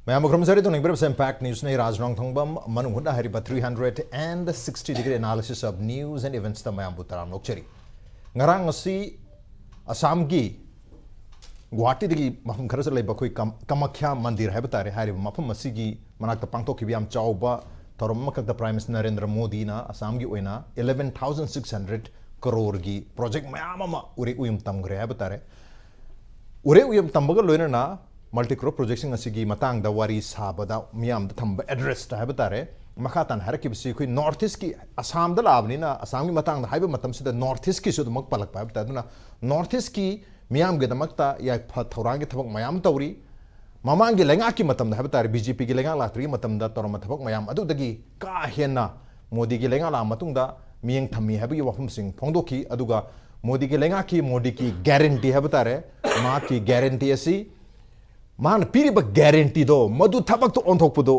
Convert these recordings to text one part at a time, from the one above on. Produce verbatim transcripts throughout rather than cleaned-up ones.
ꯃꯌꯥꯝꯕꯨ ꯈꯨꯔꯨꯝꯖꯔꯤ꯫ ꯇꯨꯡꯅꯤꯡꯕꯤꯔꯕꯁꯦ Impact Newsꯅꯤ꯫ ꯔꯥꯖ ꯅꯣꯡꯊꯣꯡꯕꯝ ꯃꯅꯨꯡ ꯍꯨꯠꯅ ꯍꯥꯏꯔꯤꯕ three hundred and sixty degree analysis of news and eventsꯇ ꯃꯌꯥꯝꯕꯨ ꯇꯔꯥꯝꯅ ꯑꯣꯛꯆꯔꯤ꯫ ꯉꯔꯥꯡ ꯑꯁꯤ ꯑꯁꯥꯝꯒꯤ ꯒꯨꯋꯥꯍꯥꯇꯤꯗꯒꯤ ꯃꯐꯝ ꯈꯔꯗ ꯂꯩꯕ ꯑꯩꯈꯣꯏ ꯀꯝ-, ꯀꯃꯈ꯭ꯌꯥ ꯃꯟꯗꯤꯔ ꯍꯥꯏꯕ ꯇꯥꯔꯦ, ꯍꯥꯏꯔꯤꯕ ꯃꯐꯝ ꯑꯁꯤꯒꯤ ꯃꯅꯥꯛꯇ ꯄꯥꯡꯊꯣꯛꯈꯤꯕ ꯌꯥꯝ ꯆꯥꯎꯕ ꯊꯧꯔꯝ ꯑꯃꯈꯛꯇ Prime Minister ꯅꯔꯦꯟꯗ꯭ꯔ ꯃꯣꯗꯤꯅ ꯑꯁꯥꯝꯒꯤ ꯑꯣꯏꯅ eleven thousand six hundred crore ꯒꯤ project ꯃꯌꯥꯝ ꯑꯃ ꯎꯔꯦꯛ ꯎꯌꯨꯝ ꯇꯝꯈ꯭ꯔꯦ ꯍꯥꯏꯕ ꯇꯥꯔꯦ꯫ ꯎꯔꯦꯛ ꯎꯌꯨꯝ ꯇꯝꯕꯒ ꯂꯣꯏꯅꯅ multi crore projectꯁꯤꯡ ꯑꯁꯤꯒꯤ ꯃꯇꯥꯡꯗ ꯋꯥꯔꯤ ꯁꯥꯕꯗ ꯃꯤꯌꯥꯝꯗ ꯊꯝꯕ addressꯇ ꯍꯥꯏꯕ ꯇꯥꯔꯦ꯫ ꯃꯈꯥ ꯇꯥꯅ ꯍꯥꯏꯔꯛꯈꯤꯕꯁꯤ ꯑꯩꯈꯣꯏ North Eastꯀꯤ, ꯑꯁꯥꯝꯗ ꯂꯥꯛꯑꯕꯅꯤꯅ ꯑꯁꯥꯝꯒꯤ ꯃꯇꯥꯡꯗ ꯍꯥꯏꯕ ꯃꯇꯝꯁꯤꯗ North Eastꯀꯤꯁꯨ ꯑꯗꯨꯃꯛ ꯄꯜꯂꯛꯄ ꯍꯥꯏꯕ ꯇꯥꯔꯦ꯫ ꯑꯗꯨꯅ North Eastꯀꯤ ꯃꯤꯌꯥꯝꯒꯤꯗꯃꯛꯇ ꯌꯥꯏꯐ ꯊꯧꯔꯥꯡꯒꯤ ꯊꯕꯛ ꯃꯌꯥꯝ ꯇꯧꯔꯤ꯫ ꯃꯃꯥꯡꯒꯤ ꯂꯩꯉꯥꯛꯀꯤ ꯃꯇꯝꯗ ꯍꯥꯏꯕ ꯇꯥꯔꯦ, BJPꯒꯤ ꯂꯩꯉꯥꯛ ꯂꯥꯛꯇ꯭ꯔꯤꯉꯩ ꯃꯇꯝꯗ ꯇꯧꯔꯝꯕ ꯊꯕꯛ ꯃꯌꯥꯝ ꯑꯗꯨꯗꯒꯤ ꯀꯥ ꯍꯦꯟꯅ ꯃꯣꯗꯤꯒꯤ ꯂꯩꯉꯥꯛ ꯂꯥꯛꯑ ꯃꯇꯨꯡꯗ ꯃꯤꯠꯌꯦꯡ ꯊꯝꯃꯤ ꯍꯥꯏꯕꯒꯤ ꯋꯥꯐꯝꯁꯤꯡ ꯐꯣꯡꯗꯣꯛꯈꯤ꯫ ꯑꯗꯨꯒ ꯃꯣꯗꯤꯒꯤ ꯂꯩꯉꯥꯛꯀꯤ, ꯃꯣꯗꯤꯒꯤ guarantee ꯍꯥꯏꯕ ꯇꯥꯔꯦ, ꯃꯍꯥꯛꯀꯤ guarantee ꯑꯁꯤ, ꯃꯥꯅ ꯄꯤꯔꯤꯕ guaranteeꯗꯣ, ꯃꯗꯨ ꯊꯕꯛꯇ ꯑꯣꯟꯊꯣꯛꯄꯗꯣ,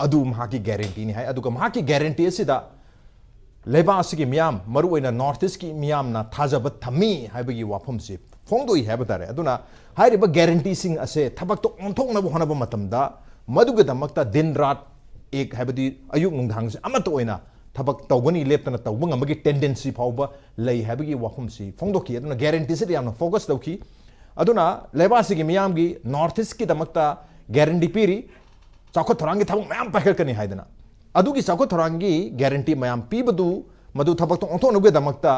ꯑꯗꯨ ꯃꯍꯥꯛꯀꯤ guaranteeꯅꯤ ꯍꯥꯏ꯫ ꯑꯗꯨꯒ ꯃꯍꯥꯛꯀꯤ guarantee ꯑꯁꯤꯗ ꯂꯩꯕꯥꯛ ꯑꯁꯤꯒꯤ ꯃꯤꯌꯥꯝ, ꯃꯔꯨꯑꯣꯏꯅ North Eastꯀꯤ ꯃꯤꯌꯥꯝꯅ ꯊꯥꯖꯕ ꯊꯝꯃꯤ ꯍꯥꯏꯕꯒꯤ ꯋꯥꯐꯝꯁꯤ ꯐꯣꯡꯗꯣꯛꯏ ꯍꯥꯏꯕ ꯇꯥꯔꯦ꯫ ꯑꯗꯨꯅ ꯍꯥꯏꯔꯤꯕ guaranteeꯁꯤꯡ ꯑꯁꯦ ꯊꯕꯛꯇ ꯑꯣꯟꯊꯣꯛꯅꯕ ꯍꯣꯠꯅꯕ ꯃꯇꯝꯗ, ꯃꯗꯨꯒꯤꯗꯃꯛꯇ ꯗꯤꯟ ꯔꯥꯠ ꯑꯦꯛ ꯍꯥꯏꯕꯗꯤ ꯑꯌꯨꯛ ꯅꯨꯡꯗꯥꯡꯁꯦ ꯑꯃꯠꯇ ꯑꯣꯏꯅ ꯊꯕꯛ ꯇꯧꯒꯅꯤ, ꯂꯦꯞꯇꯅ ꯇꯧꯕ ꯉꯝꯕꯒꯤ tendency ꯐꯥꯎꯕ ꯂꯩ ꯍꯥꯏꯕꯒꯤ ꯋꯥꯐꯝꯁꯤ ꯐꯣꯡꯗꯣꯛꯈꯤ꯫ ꯑꯗꯨꯅ guaranteeꯁꯤꯗ ꯌꯥꯝꯅ focus ꯇꯧꯈꯤ꯫ ꯑꯗꯨꯅ ꯂꯩꯕꯥꯛꯁꯤꯒꯤ ꯃꯤꯌꯥꯝꯒꯤ, North Eastꯀꯤꯗꯃꯛꯇ guarantee ꯄꯤꯔꯤ, ꯆꯥꯎꯈꯠ ꯊꯧꯔꯥꯡꯒꯤ ꯊꯕꯛ ꯃꯌꯥꯝ ꯄꯥꯏꯈꯠꯀꯅꯤ ꯍꯥꯏꯗꯅ꯫ ꯑꯗꯨꯒꯤ ꯆꯥꯎꯈꯠ ꯊꯧꯔꯥꯡꯒꯤ guarantee ꯃꯌꯥꯝ ꯄꯤꯕꯗꯨ, ꯃꯗꯨ ꯊꯕꯛꯇ ꯑꯣꯟꯊꯣꯛꯅꯕꯒꯤꯗꯃꯛꯇ,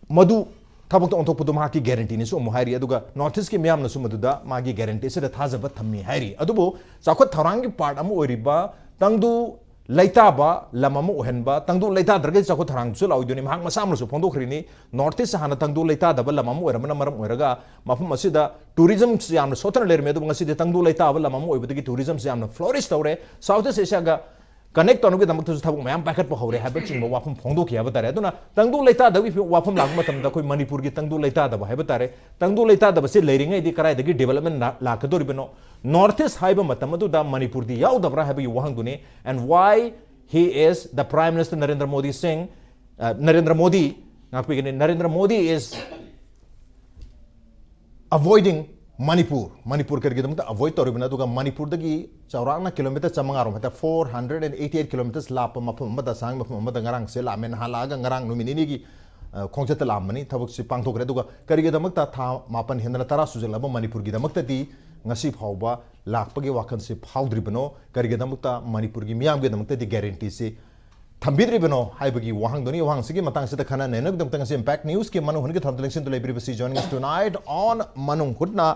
ꯃꯗꯨ ꯊꯕꯛꯇ ꯑꯣꯟꯊꯣꯛꯄꯗꯨ ꯃꯍꯥꯛꯀꯤ guaranteeꯅꯤꯁꯨ ꯑꯃꯨꯛ ꯍꯥꯏꯔꯤ꯫ ꯑꯗꯨꯒ North Eastꯀꯤ ꯃꯤꯌꯥꯝꯅꯁꯨ ꯃꯗꯨꯗ ꯃꯥꯒꯤ guarantee ꯑꯁꯤꯗ ꯊꯥꯖꯕ ꯊꯝꯃꯤ ꯍꯥꯏꯔꯤ꯫ ꯑꯗꯨꯕꯨ ꯆꯥꯎꯈꯠ ꯊꯧꯔꯥꯡꯒꯤ part ꯑꯃ ꯑꯣꯏꯔꯤꯕ ꯇꯪꯗꯨ ꯂꯩꯇꯥꯕ ꯂꯝ ꯑꯃ ꯑꯣꯏꯍꯟꯕ, ꯇꯪꯗꯨ ꯂꯩꯇꯥꯗ꯭ꯔꯒꯗꯤ ꯆꯥꯎꯈꯠ ꯊꯧꯔꯥꯡꯁꯨ ꯂꯥꯛꯑꯣꯏꯗꯣꯏꯅꯤ꯫ ꯃꯍꯥꯛ ꯃꯁꯥ ꯑꯃꯅꯁꯨ ꯐꯣꯡꯗꯣꯛꯈ꯭ꯔꯤꯅꯤ, North East ꯍꯥꯟꯅ ꯇꯪꯗꯨ ꯂꯩꯇꯥꯗꯕ ꯂꯝ ꯑꯃ ꯑꯣꯏꯔꯝꯕꯅ ꯃꯔꯝ ꯑꯣꯏꯔꯒ ꯃꯐꯝ ꯑꯁꯤꯗ tourismꯁꯤ ꯌꯥꯝꯅ ꯁꯣꯠꯊꯅ ꯂꯩꯔꯝꯃꯤ, ꯑꯗꯨꯕꯨ ꯉꯁꯤꯗꯤ ꯇꯪꯗꯨ ꯂꯩꯇꯥꯕ ꯂꯝ ꯑꯃ ꯑꯣꯏꯕꯗꯒꯤ tourismꯁꯤ ꯌꯥꯝꯅ flourish ꯇꯧꯔꯦ꯫ South East Asiaꯒ connect ꯇꯧꯅꯕꯒꯤꯗꯃꯛꯇꯁꯨ ꯊꯕꯛ ꯃꯌꯥꯝ ꯄꯥꯏꯈꯠꯄ ꯍꯧꯔꯦ ꯍꯥꯏꯕꯅꯆꯤꯡꯕ ꯋꯥꯐꯝ ꯐꯣꯡꯗꯣꯛꯈꯤ ꯍꯥꯏꯕ ꯇꯥꯔꯦ꯫ ꯑꯗꯨꯅ ꯇꯪꯗꯨ ꯂꯩꯇꯥꯗꯕꯒꯤ ꯐꯤ-, ꯋꯥꯐꯝ ꯂꯥꯛꯄ ꯃꯇꯝꯗ ꯑꯩꯈꯣꯏ ꯃꯅꯤꯄꯨꯔꯒꯤ ꯇꯪꯗꯨ ꯂꯩꯇꯥꯗꯕ ꯍꯥꯏꯕ ꯇꯥꯔꯦ, ꯇꯪꯗꯨ ꯂꯩꯇꯥꯗꯕꯁꯤ ꯂꯩꯔꯤꯉꯩꯗꯤ ꯀꯗꯥꯏꯗꯒꯤ development ꯂꯥ-, ꯂꯥꯛꯀꯗꯧꯔꯤꯕꯅꯣ? North East ꯍꯥꯏꯕ ꯃꯇꯝ ꯑꯗꯨꯗ ꯃꯅꯤꯄꯨꯔꯗꯤ ꯌꯥꯎꯗꯕ꯭ꯔꯥ ꯍꯥꯏꯕꯒꯤ ꯋꯥꯍꯪꯗꯨꯅꯤ꯫ And why he is the Prime Minister Narendra Modi Singh, uh, Narendra Modi, ꯉꯥꯛꯄꯤꯒꯅꯤ, Narendra Modi is avoiding Manipur Manipur ꯀꯔꯤꯒꯤꯗꯃꯛꯇ ꯑꯦꯚꯣꯏꯗ ꯇꯧꯔꯤꯕꯅꯣ? ꯑꯗꯨꯒ ꯃꯅꯤꯄꯨꯔꯗꯒꯤ ꯆꯥꯎꯔꯥꯛꯅ ꯀꯤꯂꯣꯃꯤꯇꯔ ꯆꯥꯃꯉꯥ ꯔꯣꯝ ꯍꯥꯏꯇꯥꯔꯦ, four hundred and eighty eight kilometres ꯂꯥꯞꯄ ꯃꯐꯝ ꯑꯃꯗ, ꯑꯁꯥꯡꯕ ꯃꯐꯝ ꯑꯃꯗ ꯉꯔꯥꯡꯁꯦ ꯂꯥꯛꯑꯝꯃꯦ꯫ ꯅꯍꯥꯟ ꯂꯥꯛꯑꯒ ꯉꯔꯥꯡ ꯅꯨꯃꯤꯠ ꯅꯤꯅꯤꯒꯤ ꯑ, ꯈꯣꯡꯆꯠꯇ ꯂꯥꯛꯑꯝꯕꯅꯤ꯫ ꯊꯕꯛꯁꯤ ꯄꯥꯡꯊꯣꯛꯈ꯭ꯔꯦ꯫ ꯑꯗꯨꯒ ꯀꯔꯤꯒꯤꯗꯃꯛꯇ ꯊꯥ ꯃꯥꯄꯟ ꯍꯦꯟꯗꯅ ꯇꯔꯥ ꯁꯨꯖꯜꯂꯕ ꯃꯅꯤꯄꯨꯔꯒꯤꯗꯃꯛꯇꯗꯤ ꯉꯁꯤ ꯐꯥꯎꯕ ꯂꯥꯛꯄꯒꯤ ꯋꯥꯈꯜꯁꯤ ꯐꯥꯎꯗ꯭ꯔꯤꯕꯅꯣ? ꯀꯔꯤꯒꯤꯗꯃꯛꯇ ꯃꯅꯤꯄꯨꯔꯒꯤ ꯃꯤꯌꯥꯝꯒꯤꯗꯃꯛꯇꯗꯤ ꯒꯦꯔꯦꯟꯇꯤꯁꯤ ꯊꯝꯕꯤꯗ꯭ꯔꯤꯕꯅꯣ ꯍꯥꯏꯕꯒꯤ ꯋꯥꯍꯪꯗꯨꯅꯤ꯫ ꯋꯥꯍꯪꯁꯤꯒꯤ ꯃꯇꯥꯡꯁꯤꯗ ꯈꯟꯅ ꯅꯩꯅꯕꯒꯤꯗꯃꯛꯇ ꯉꯁꯤ ꯏꯝꯄꯦꯛ ꯅ꯭ꯌꯨꯁꯀꯤ ꯃꯅꯨꯡ ꯍꯨꯠꯅꯒꯤ ꯊꯧꯔꯝꯗ ꯂꯦꯡꯁꯤꯟꯗꯨꯅ ꯂꯩꯕꯤꯔꯤꯕꯁꯤ, joining us tonight on ꯃꯅꯨꯡ ꯍꯨꯠꯅ,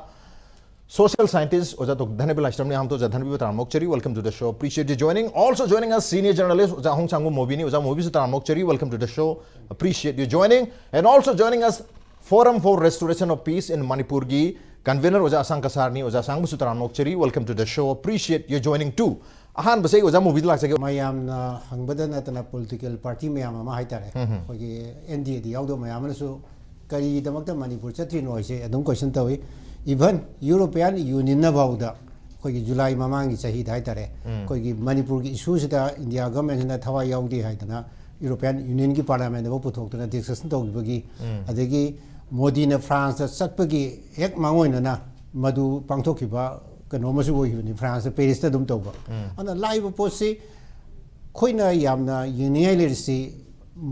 social scientist ꯑꯣꯖꯥ ꯗꯣꯛꯇꯔ ꯙꯅꯕꯤ ꯂꯥꯏꯁ꯭ꯔꯝꯅꯤ꯫ ꯑꯍꯥꯟꯕꯗ ꯑꯣꯖꯥ ꯙꯅꯕꯤꯕꯨ ꯇꯔꯥꯝꯅ ꯑꯣꯛꯆꯔꯤ, welcome to the show, appreciate you joining. Also joining us, senior journalist ꯑꯣꯖꯥ ꯍꯣꯡꯁꯥꯡꯕꯝ ꯃꯣꯕꯤꯅꯤ꯫ ꯑꯣꯖꯥ ꯃꯣꯕꯤꯁꯨ ꯇꯔꯥꯝꯅ ꯑꯣꯛꯆꯔꯤ, welcome to the show, appreciate you joining. And also joining us, Forum for Restoration of Peace in ꯃꯅꯤꯄꯨꯔꯒꯤ convener ꯑꯣꯖꯥ ꯑꯁꯥꯡ ꯀꯁꯥꯔꯅꯤ꯫ ꯑꯣꯖꯥ ꯑꯁꯥꯡꯕꯁꯨ ꯇꯔꯥꯝꯅ ꯑꯣꯛꯆꯔꯤ, welcome to the show, appreciate you joining too. ꯑꯍꯥꯟꯕꯁꯦ ꯑꯩ ꯑꯣꯖꯥ ꯃꯣꯕꯤꯗ ꯂꯥꯛꯆꯒꯦ꯫ ꯃꯌꯥꯝꯅ ꯍꯪꯕꯗ ꯅꯠꯇꯅ political party ꯃꯌꯥꯝ ꯑꯃ ꯍꯥꯏꯇꯥꯔꯦ, ꯑꯩꯈꯣꯏꯒꯤ ꯑꯦꯟ ꯗꯤ ꯑꯦꯗ ꯌꯥꯎꯗꯕ ꯃꯌꯥꯝ ꯑꯃꯅꯁꯨ ꯀꯔꯤꯒꯤꯗꯃꯛꯇ ꯃꯅꯤꯄꯨꯔ ꯆꯠꯇ꯭ꯔꯤꯅꯣ ꯍꯥꯏꯁꯦ ꯑꯗꯨꯝ question ꯇꯧꯏ꯫ Even European Unionꯅ ꯐꯥꯎꯗ ꯑꯩꯈꯣꯏꯒꯤ ꯖꯨꯂꯥꯏ ꯃꯃꯥꯡꯒꯤ ꯆꯍꯤꯗ ꯍꯥꯏꯇꯥꯔꯦ, ꯑꯩꯈꯣꯏꯒꯤ ꯃꯅꯤꯄꯨꯔꯒꯤ issueꯁꯤꯗ India governmentꯁꯤꯅ ꯊꯋꯥꯏ ꯌꯥꯎꯗꯦ ꯍꯥꯏꯗꯅ European Unionꯒꯤ parliamentꯗꯐꯥꯎ ꯄꯨꯊꯣꯛꯇꯅ discussion ꯇꯧꯈꯤꯕꯒꯤ, ꯑꯗꯒꯤ ꯃꯣꯗꯤꯅ ꯐ꯭ꯔꯥꯟꯁꯇ ꯆꯠꯄꯒꯤ ꯍꯦꯛ ꯃꯥꯡꯑꯣꯏꯅꯅ ꯃꯗꯨ ꯄꯥꯡꯊꯣꯛꯈꯤꯕ ꯀꯩꯅꯣ ꯑꯃꯁꯨ ꯑꯣꯏꯈꯤꯕꯅꯤ, ꯐ꯭ꯔꯥꯟꯁꯇ, ꯄꯦꯔꯤꯁꯇ ꯑꯗꯨꯝ ꯇꯧꯕ꯫ ꯑꯗꯨꯅ ꯂꯥꯛꯏꯕ ꯄꯣꯠꯁꯤ ꯑꯩꯈꯣꯏꯅ ꯌꯥꯝꯅ ꯌꯦꯡꯅꯤꯡꯉꯥꯏ ꯂꯩꯔꯤꯁꯤ,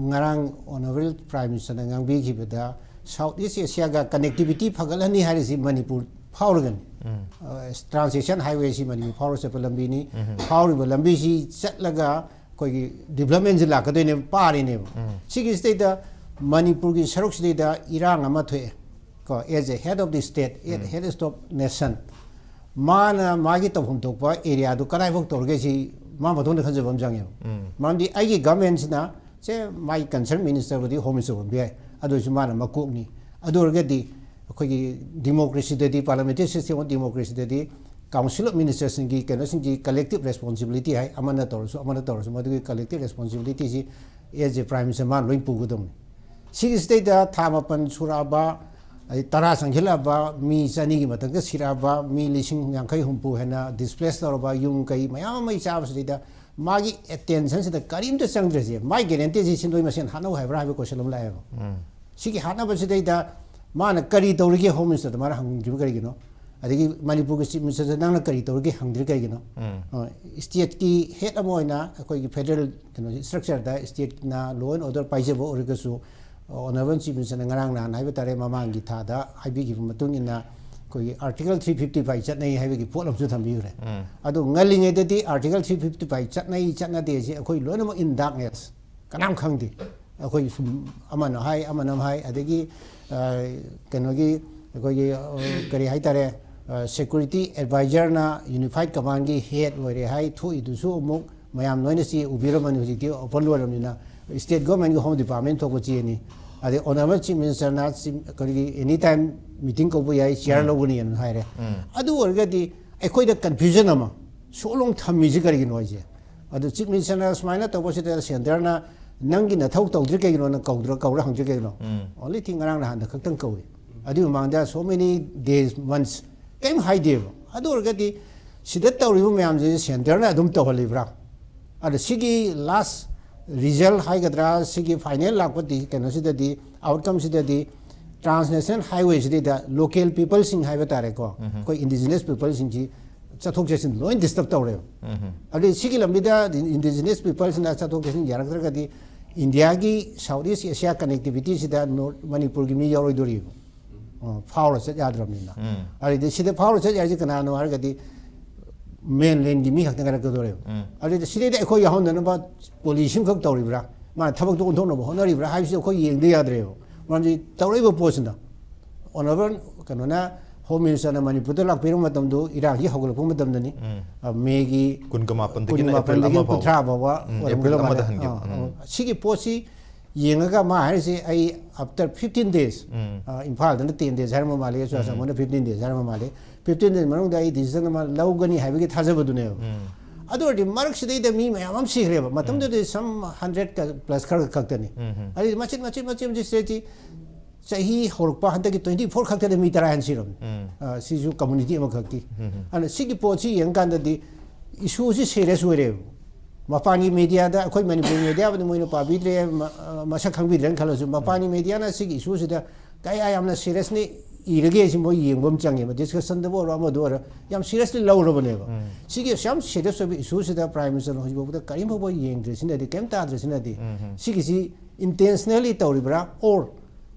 ꯉꯔꯥꯡ Honourable Prime Ministerꯅ ꯉꯥꯡꯕꯤꯈꯤꯕꯗ South East Asiaꯒ connectivity ꯐꯒꯠꯍꯟꯅꯤ ꯍꯥꯏꯔꯤꯁꯤ ꯃꯅꯤꯄꯨꯔ ꯐꯥꯎꯔꯒꯅꯤ꯫ Trans-Asian Highwayꯁꯤ ꯃꯅꯤꯄꯨꯔ ꯐꯥꯎꯔ ꯆꯠꯄ ꯂꯝꯕꯤꯅꯤ꯫ ꯐꯥꯎꯔꯤꯕ ꯂꯝꯕꯤꯁꯤ ꯆꯠꯂꯒ ꯑꯩꯈꯣꯏꯒꯤ developmentꯁꯤ ꯂꯥꯛꯀꯗꯣꯏꯅꯦꯕ, ꯄꯥꯔꯤꯅꯦꯕ꯫ ꯁꯤꯒꯤꯁꯤꯗꯩꯗ ꯃꯅꯤꯄꯨꯔꯒꯤ ꯁꯔꯨꯛꯁꯤꯗꯩꯗ ꯏꯔꯥꯡ ꯑꯃ ꯊꯣꯛꯑꯦ ꯀꯣ, as a head of the state, as head of nation, ꯃꯥꯅ ꯃꯥꯒꯤ ꯇꯧꯐꯝ ꯊꯣꯛꯄ areaꯗꯨ ꯀꯗꯥꯏꯐꯥꯎ ꯇꯧꯔꯒꯦ ꯁꯤ ꯃꯥ ꯃꯇꯣꯝꯗ ꯈꯟꯖꯕ ꯑꯃ ꯆꯪꯉꯦꯕ꯫ ꯃꯔꯝꯗꯤ ꯑꯩꯒꯤ governmentꯁꯤꯅ, ꯁꯦ, ꯃꯥꯒꯤ concerned ministerꯕꯨꯗꯤ Home Minister ꯑꯣꯏꯔꯝꯕ ꯌꯥꯏ, ꯑꯗꯨ ꯑꯣꯏꯔꯁꯨ ꯃꯥꯅ ꯃꯀꯣꯛꯅꯤ꯫ ꯑꯗꯨ ꯑꯣꯏꯔꯒꯗꯤ ꯑꯩꯈꯣꯏꯒꯤ democracyꯗꯗꯤ, parliamentary system of democracyꯗꯗꯤ Council of Ministerꯁꯤꯡꯒꯤ ꯀꯩꯅꯣꯁꯤꯡꯒꯤ collective responsibility ꯍꯥꯏ, ꯑꯃꯅ ꯇꯧꯔꯁꯨ ꯑꯃꯅ ꯇꯧꯔꯁꯨ ꯃꯗꯨꯒꯤ collective responsibilityꯁꯤ as a Prime Minister ꯃꯥꯅ ꯂꯣꯏ ꯄꯨꯒꯗꯧꯅꯤ꯫ ꯁꯤꯒꯤꯁꯤꯗꯩꯗ ꯊꯥ ꯃꯥꯄꯟ ꯁꯨꯔꯛꯑꯕ, ꯑꯗꯩ ꯇꯔꯥ ꯆꯪꯁꯤꯜꯂꯛꯑꯕ, ꯃꯤ ꯆꯅꯤꯒꯤ ꯃꯊꯛꯇ ꯁꯤꯔꯛꯑꯕ, ꯃꯤ ꯂꯤꯁꯤꯡ ꯌꯥꯡꯈꯩ ꯍꯨꯝꯐꯨ ꯍꯦꯟꯅ displace ꯇꯧꯔꯕ, ꯌꯨꯝ ꯀꯩ ꯃꯌꯥꯝ ꯑꯃ ꯆꯥꯕꯁꯤꯗꯩꯗ ꯃꯥꯒꯤ attentionꯁꯤꯗ ꯀꯔꯤꯝꯇ ꯆꯪꯗ꯭ꯔꯤꯁꯦ, ꯃꯥꯒꯤ guaranteeꯁꯤ ꯁꯦꯟꯗꯣꯏ ꯃꯁꯦꯟ ꯍꯥꯠꯅꯧ ꯍꯥꯏꯕ꯭ꯔꯥ ꯍꯥꯏꯕ question ꯑꯃ ꯂꯥꯛꯑꯦꯕ꯫ ꯁꯤꯒꯤ ꯍꯥꯠꯅꯕꯁꯤꯗꯩꯗ ꯃꯥꯅ ꯀꯔꯤ ꯇꯧꯔꯤꯒꯦ ꯍꯣꯝ ꯃꯤꯅꯤꯁꯇꯔꯗ ꯃꯥꯅ ꯍꯪꯗ꯭ꯔꯤꯕ ꯀꯔꯤꯒꯤꯅꯣ? ꯑꯗꯒꯤ ꯃꯅꯤꯄꯨꯔꯒꯤ ꯆꯤꯐ ꯃꯤꯅꯤꯁꯇꯔꯗ ꯅꯪꯅ ꯀꯔꯤ ꯇꯧꯔꯤꯒꯦ ꯍꯪꯗ꯭ꯔꯤ ꯀꯔꯤꯒꯤꯅꯣ? ꯁ꯭ꯇꯦꯠꯀꯤ ꯍꯦꯗ ꯑꯃ ꯑꯣꯏꯅ ꯑꯩꯈꯣꯏꯒꯤ ꯐꯦꯗꯔꯦꯜ ꯀꯩꯅꯣ ꯁ꯭ꯇ꯭ꯔꯛꯆꯔꯗ ꯁ꯭ꯇꯦꯠꯅ ꯂꯣ ꯑꯦꯟ ꯑꯣꯔꯗꯔ ꯄꯥꯏꯖꯕ ꯑꯣꯏꯔꯒꯁꯨ, ꯑꯣꯅꯔꯦꯕꯜ ꯆꯤꯐ ꯃꯤꯅꯤꯁꯇꯔꯅ ꯉꯔꯥꯡ ꯅꯍꯥꯟ ꯍꯥꯏꯕ ꯇꯥꯔꯦ, ꯃꯃꯥꯡꯒꯤ ꯊꯥꯗ ꯍꯥꯏꯕꯤꯈꯤꯕ ꯃꯇꯨꯡ ꯏꯟꯅ ꯑꯩꯈꯣꯏꯒꯤ ꯑꯥꯔꯇꯤꯀꯜ ꯊ꯭ꯔꯤ ꯐꯤꯐꯇꯤ ꯐꯥꯏꯚ ꯆꯠꯅꯩ ꯍꯥꯏꯕꯒꯤ ꯄꯣꯠ ꯑꯃꯁꯨ ꯊꯝꯕꯤꯈ꯭ꯔꯦ꯫ ꯑꯗꯨ ꯉꯜꯂꯤꯉꯩꯗꯗꯤ ꯑꯥꯔꯇꯤꯀꯜ ꯊ꯭ꯔꯤ ꯐꯤꯐꯇꯤ ꯐꯥꯏꯚ ꯆꯠꯅꯩ ꯆꯠꯅꯗꯦꯁꯦ ꯑꯩꯈꯣꯏ ꯂꯣꯏꯅꯃꯛ ꯏꯟ ꯗꯥꯔꯛꯅꯦꯁ, ꯀꯅꯥꯝ ꯈꯪꯗꯦ꯫ ꯑꯩꯈꯣꯏ ꯁꯨꯝ ꯑꯃꯅ ꯍꯥꯏ, ꯑꯃꯅ ꯑꯃ ꯍꯥꯏ, ꯑꯗꯒꯤ, ꯑ, ꯀꯩꯅꯣꯒꯤ, ꯑꯩꯈꯣꯏꯒꯤ, ꯑ, ꯀꯔꯤ ꯍꯥꯏꯇꯥꯔꯦ, ꯑ, ꯁꯦꯀ꯭ꯌꯨꯔꯤꯇꯤ ꯑꯦꯗꯚꯥꯏꯖꯔꯅ ꯌꯨꯅꯤꯐꯥꯏꯠ ꯀꯃꯥꯟꯒꯤ ꯍꯦꯗ ꯑꯣꯏꯔꯦ ꯍꯥꯏ, ꯊꯣꯛꯏꯗꯨꯁꯨ ꯑꯃꯨꯛ ꯃꯌꯥꯝ ꯂꯣꯏꯅ ꯆꯦ ꯎꯕꯤꯔꯝꯃꯅꯤ, ꯍꯧꯖꯤꯛꯇꯤ ꯑꯣꯄꯟ ꯑꯣꯏꯔꯕꯅꯤꯅ꯫ ꯁ꯭ꯇꯦꯠ ꯒꯣꯔꯃꯦꯟꯒꯤ ꯍꯣꯝ ꯗꯤꯄꯥꯔꯠꯃꯦꯟ ꯊꯣꯛꯄ ꯆꯦꯅꯤ꯫ ꯑꯗꯩ ꯑꯣꯅꯔꯦꯕꯜ ꯆꯤꯐ ꯃꯤꯅꯤꯁꯇꯔꯅ ꯆꯤꯐ, ꯀꯔꯤꯒꯤ, ꯑꯦꯅꯤ ꯇꯥꯏꯝ ꯃꯤꯇꯤꯡ ꯀꯧꯕ ꯌꯥꯏ, ꯆꯤꯌꯥꯔ ꯂꯧꯒꯅꯤꯅ ꯍꯥꯏꯔꯦ꯫ ꯑꯗꯨ ꯑꯣꯏꯔꯒꯗꯤ ꯑꯩꯈꯣꯏꯗ ꯀꯟꯐ꯭ꯌꯨꯖꯟ ꯑꯃ ꯁꯣꯛꯂꯣꯡ ꯊꯝꯃꯤꯁꯤ ꯀꯔꯤꯒꯤꯅꯣ ꯍꯥꯏꯁꯦ? ꯑꯗꯨ ꯆꯤꯐ ꯃꯤꯅꯤꯁꯇꯔꯅ ꯁꯨꯃꯥꯏꯅ ꯇꯧꯕꯁꯤꯗ ꯁꯦꯟꯇꯔꯅ ꯅꯪꯒꯤ ꯅꯊꯧ ꯇꯧꯗ꯭ꯔꯤ ꯀꯩꯒꯤꯅꯣ, ꯅꯪ ꯀꯧꯗ꯭ꯔ-, ꯀꯧꯔ ꯍꯪꯗ꯭ꯔꯤ ꯀꯩꯒꯤꯅꯣ? ꯑꯣꯟꯂꯤ ꯊꯤꯡ ꯉꯔꯥꯡ ꯅꯍꯥꯟꯗ ꯈꯛꯇꯪ ꯀꯧꯏ꯫ ꯑꯗꯨꯒꯤ ꯃꯃꯥꯡꯗ so many days, months ꯀꯔꯤꯝ ꯍꯥꯏꯗꯦꯕ꯫ ꯑꯗꯨ ꯑꯣꯏꯔꯒꯗꯤ ꯁꯤꯗ ꯇꯧꯔꯤꯕ ꯃꯌꯥꯝꯁꯦ ꯁꯦꯟꯇꯔꯅ ꯑꯗꯨꯝ ꯇꯧꯍꯜꯂꯤꯕ꯭ꯔꯥ? ꯑꯗ ꯁꯤꯒꯤ ꯂꯥꯁ ꯔꯤꯖꯜ ꯍꯥꯏꯒꯗ꯭ꯔꯥ, ꯁꯤꯒꯤ ꯐꯥꯏꯅꯦꯜ ꯂꯥꯛꯄ ꯗꯤ-, ꯀꯩꯅꯣꯁꯤꯗꯗꯤ, ꯑꯥꯎꯠꯀꯝꯁꯤꯗꯗꯤ ꯇ꯭ꯔꯥꯟꯁꯅꯦꯁꯅꯦꯜ ꯍꯥꯏꯋꯦꯁꯤꯗꯩꯗ ꯂꯣꯀꯦꯜ ꯄꯤꯄꯜꯁꯤꯡ ꯍꯥꯏꯕ ꯇꯥꯔꯦꯀꯣ, ꯑꯩꯈꯣꯏ ꯏꯟꯗꯤꯖꯤꯅꯁ ꯄꯤꯄꯜꯁꯤꯡꯁꯤ ꯆꯠꯊꯣꯛ ꯆꯠꯁꯤꯟ ꯂꯣꯏ ꯗꯤꯁꯇꯔꯕ ꯇꯧꯔꯦꯕ꯫ ꯑꯗꯨꯗꯤ ꯁꯤꯒꯤ ꯂꯝꯕꯤꯗ ꯏꯟꯗꯤꯖꯤꯅꯁ ꯄꯤꯄꯜꯁꯤꯅ ꯆꯠꯊꯣꯛ ꯆꯠꯁꯤꯟ ꯌꯥꯔꯛꯇ꯭ꯔꯒꯗꯤ ꯏꯟꯗꯤꯌꯥꯒꯤ ꯁꯥꯎꯠ ꯏꯁ ꯑꯦꯁꯤꯌꯥ ꯀꯅꯦꯛꯇꯤꯚꯤꯇꯤꯁꯤꯗ ꯅꯣꯔꯠ ꯃꯅꯤꯄꯨꯔꯒꯤ ꯃꯤ ꯌꯥꯎꯔꯣꯏꯗꯣꯔꯤꯕ꯫ ꯑ, ꯐꯥꯎꯔ ꯆꯠ ꯌꯥꯗ꯭ꯔꯕꯅꯤꯅ꯫ ꯑꯗꯨꯗꯤ ꯁꯤꯗ ꯐꯥꯎꯔ ꯆꯠ ꯌꯥꯔꯤꯁꯦ ꯀꯅꯥꯅꯣ ꯍꯥꯏꯔꯒꯗꯤ ꯃꯦꯟꯂꯦꯟꯒꯤ ꯃꯤ ꯈꯛꯇ ꯉꯥꯏꯔꯛꯀꯗꯣꯔꯦꯕ꯫ ꯑꯗꯨꯗꯤ ꯁꯤꯗꯩꯗ ꯑꯩꯈꯣꯏ ꯌꯥꯎꯍꯟꯗꯅꯕ ꯄꯣꯂꯤꯁꯤ ꯑꯃꯈꯛ ꯇꯧꯔꯤꯕ꯭ꯔꯥ, ꯃꯥꯅ ꯊꯕꯛꯇꯣ ꯑꯣꯟꯊꯣꯛꯅꯕ ꯍꯣꯠꯅꯔꯤꯕ꯭ꯔꯥ ꯍꯥꯏꯕꯁꯤ ꯑꯩꯈꯣꯏ ꯌꯦꯡꯗ ꯌꯥꯗ꯭ꯔꯦꯕ꯫ ꯃꯔꯝꯗꯤ ꯇꯧꯔꯛꯏꯕ ꯄꯣꯠꯁꯤꯅ ꯑꯣꯅꯔꯦꯕꯜ ꯀꯩꯅꯣꯅ, ꯍꯣꯝ ꯃꯤꯅꯤꯁꯇꯔꯅ ꯃꯅꯤꯄꯨꯔꯗ ꯂꯥꯛꯄꯤꯔꯛꯄ ꯃꯇꯝꯗꯣ ꯏꯔꯥꯡꯁꯤ ꯍꯧꯒꯠꯂꯛꯄ ꯃꯇꯝꯗꯅꯤ꯫ ꯑ, ꯃꯦꯒꯤ ꯀꯨꯟꯒ ꯃꯥꯄꯟꯗꯒꯤꯅ ꯑꯦꯄ꯭ꯔꯤꯜ ꯀꯨꯟꯒ ꯃꯥꯄꯟꯗꯒꯤ ꯑꯃ ꯐꯥꯎ꯫ ꯀꯨꯟꯊ꯭ꯔꯥ ꯐꯥꯎꯕ ꯎꯝ, ꯑꯣꯏꯔꯝꯒꯗꯕ ꯑꯦꯄ꯭ꯔꯤꯜ ꯑꯃꯗ ꯃꯥꯜꯂꯦ꯫ ꯍꯟꯈꯤꯕ꯫ ꯑ, ꯎꯝ꯫ ꯑ, ꯁꯤꯒꯤ ꯄꯣꯠꯁꯤ ꯌꯦꯡꯉꯒ ꯃꯥ ꯍꯥꯏꯔꯤꯁꯦ, "ꯑꯩ after fifteen days, ꯎꯝ꯫ ꯑ, ꯏꯝꯐꯥꯜꯗꯅ ten days ꯍꯥꯏꯔꯝꯕ ꯃꯥꯜꯂꯦ, ꯆꯨꯔꯥꯆꯥꯟꯄꯨꯔꯅ fifteen days ꯍꯥꯏꯔꯝꯕ ꯃꯥꯜꯂꯦ, fifteen days ꯃꯅꯨꯡꯗ ꯑꯩ decision ꯑꯃ ꯂꯧꯒꯅꯤ" ꯍꯥꯏꯕꯒꯤ ꯊꯥꯖꯕꯗꯨꯅꯦꯕ꯫ ꯎꯝ꯫ ꯑꯗꯨ ꯑꯣꯏꯔꯗꯤ ꯃꯔꯛꯁꯤꯗꯩꯗ ꯃꯤ ꯃꯌꯥꯝ ꯑꯃ ꯁꯤꯈ꯭ꯔꯦꯕ꯫ ꯃꯇꯝꯗꯨꯗꯗꯤ some hundred plus ꯈꯔ ꯈꯛꯇꯅꯤ꯫ ꯎꯝ, ꯎꯝ꯫ ꯑꯗꯩ ꯃꯆꯤꯠ, ꯃꯆꯤꯠ, ꯃꯆꯤꯠ, ꯃꯆꯤꯠ ꯁꯤꯗꯩꯗꯤ ꯆꯍꯤ ꯍꯧꯔꯛꯄ ꯍꯟꯗꯛꯀꯤ twenty four ꯈꯛꯇꯗ ꯃꯤ ꯇꯔꯥ ꯍꯦꯟꯅ ꯁꯤꯔꯕꯅꯤ꯫ ꯎꯝ꯫ ꯑ, ꯁꯤꯁꯨ ꯀꯝꯃꯨꯅꯤꯇꯤ ꯑꯃꯈꯛꯀꯤ꯫ ꯎꯝ, ꯎꯝ꯫ ꯑꯗꯨꯅ ꯁꯤꯒꯤ ꯄꯣꯠꯁꯤ ꯌꯦꯡꯀꯥꯟꯗꯗꯤ ꯏꯁꯨꯁꯤ ꯁꯦꯔꯤꯌꯁ ꯑꯣꯏꯔꯦꯕ꯫ ꯃꯄꯥꯟꯒꯤ ꯃꯦꯗꯤꯌꯥꯗ ꯑꯩꯈꯣꯏ ꯃꯅꯤꯄꯨꯔ ꯃꯦꯗꯤꯌꯥꯕꯨꯗꯤ ꯃꯣꯏꯅ ꯄꯥꯕꯤꯗ꯭ꯔꯦ, ꯃ-, ꯑ, ꯃꯁꯛ ꯈꯪꯕꯤꯗ꯭ꯔꯦꯅ ꯈꯜꯂꯁꯨ, ꯃꯄꯥꯟꯒꯤ ꯃꯦꯗꯤꯌꯥꯅ ꯁꯤꯒꯤ ꯏꯁꯨꯁꯤꯗ ꯀꯌꯥ ꯌꯥꯝꯅ ꯁꯤꯔꯤꯌꯁꯂꯤ ꯏꯔꯒꯦ ꯁꯤ ꯃꯣꯏ ꯌꯦꯡꯕ ꯑꯃ ꯆꯪꯉꯦꯕ꯫ ꯗꯤꯁꯀꯁꯟꯗꯕꯨ ꯑꯣꯏꯔꯣ, ꯑꯃꯗ ꯑꯣꯏꯔꯣ, ꯌꯥꯝ ꯁꯤꯔꯤꯌꯁꯂꯤ ꯂꯧꯔꯕꯅꯦꯕ꯫ ꯁꯤꯒꯤ ꯌꯥꯝ ꯁꯤꯔꯤꯌꯁ ꯑꯣꯏꯕ ꯏꯁꯨꯁꯤꯗ ꯄ꯭ꯔꯥꯏꯝ ꯃꯤꯅꯤꯁꯇꯔꯅ ꯍꯧꯖꯤꯛ ꯐꯥꯎꯕꯗ ꯀꯔꯤꯝ ꯐꯥꯎꯕ ꯌꯦꯡꯗ꯭ꯔꯤꯁꯤꯅꯗꯤ, ꯀꯔꯤꯝ ꯇꯥꯗ꯭ꯔꯤꯁꯤꯅꯗꯤ, ꯁꯤꯒꯤꯁꯤ ꯏꯟꯇꯦꯟꯁꯅꯦꯜꯂꯤ ꯇꯧꯔꯤꯕ꯭ꯔꯥ, ꯑꯣꯔ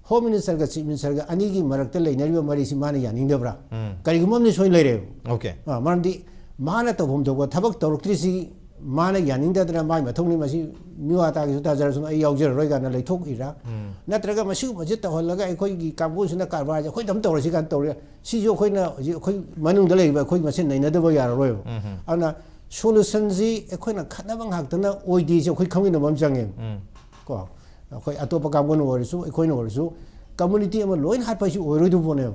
ꯍꯣꯝ ꯃꯤꯅꯤꯁꯇꯔꯒ ꯆꯤꯐ ꯃꯤꯅꯤꯁꯇꯔꯒ ꯑꯅꯤꯒꯤ ꯃꯔꯛꯇ ꯂꯩꯅꯔꯤꯕ ꯃꯔꯤꯁꯤ ꯃꯥꯅ ꯌꯥꯅꯤꯡꯗꯕ꯭ꯔꯥ? ꯀꯔꯤꯒꯨꯝꯕ ꯑꯃꯗꯤ ꯁꯣꯏꯅ ꯂꯩꯔꯦꯕ꯫ ꯑꯣꯀꯦ꯫ ꯑ, ꯃꯔꯝꯗꯤ ꯃꯥꯅ ꯇꯧꯐꯝ ꯊꯣꯛꯄ ꯊꯕꯛ ꯇꯧꯔꯛꯇ꯭ꯔꯤꯁꯤ ꯃꯥꯅ ꯌꯥꯅꯤꯡꯗꯗꯅ ꯃꯥꯏ ꯃꯊꯧꯅꯤ, ꯃꯁꯤ ꯃꯤꯋꯥ ꯇꯥꯒꯤꯁꯨ ꯇꯥꯖꯔꯁꯅꯨ, ꯑꯩ ꯌꯥꯎꯖꯔꯔꯣꯏ ꯀꯥꯏꯅ ꯂꯩꯊꯣꯛꯏꯔꯥ? ꯅꯠꯇ꯭ꯔꯒ ꯃꯁꯤꯒꯨꯝꯕꯁꯦ ꯇꯧꯍꯜꯂꯒ ꯑꯩꯈꯣꯏꯒꯤ ꯀꯥꯡꯕꯨꯁꯤꯅ ꯀꯔꯕꯥꯔꯁꯦ ꯑꯩꯈꯣꯏꯗ ꯑꯗꯨꯝ ꯇꯧꯔꯁꯤ ꯀꯥꯏꯅ ꯇꯧꯔꯦ? ꯁꯤꯁꯨ ꯑꯩꯈꯣꯏꯅ ꯍꯧꯖꯤꯛ ꯑꯩꯈꯣꯏ ꯃꯅꯨꯡꯗ ꯂꯩꯔꯤꯕ ꯑꯩꯈꯣꯏ ꯃꯁꯦꯟ ꯅꯩꯅꯗꯕ ꯌꯥꯔꯔꯣꯏꯕ꯫ ꯑꯗꯨꯅ ꯁꯣꯂꯨꯁꯟꯁꯤ ꯑꯩꯈꯣꯏꯅ ꯈꯠꯅꯕ ꯉꯥꯛꯇꯅ ꯑꯣꯏꯗꯦꯁꯦ ꯑꯩꯈꯣꯏ ꯈꯪꯃꯤꯟꯅꯕ ꯑꯃ ꯆꯪꯉꯦꯕ꯫ ꯀꯣ, ꯑꯩꯈꯣꯏ ꯑꯇꯣꯞꯄ ꯀꯥꯡꯕꯨꯅ ꯑꯣꯏꯔꯁꯨ, ꯑꯩꯈꯣꯏꯅ ꯑꯣꯏꯔꯁꯨ, ꯀꯝꯃꯨꯅꯤꯇꯤ ꯑꯃ ꯂꯣꯏꯅ ꯍꯥꯠꯄ ꯍꯥꯏꯁꯤ ꯑꯣꯏꯔꯣꯏꯗꯧꯕ ꯄꯣꯠꯅꯦꯕ꯫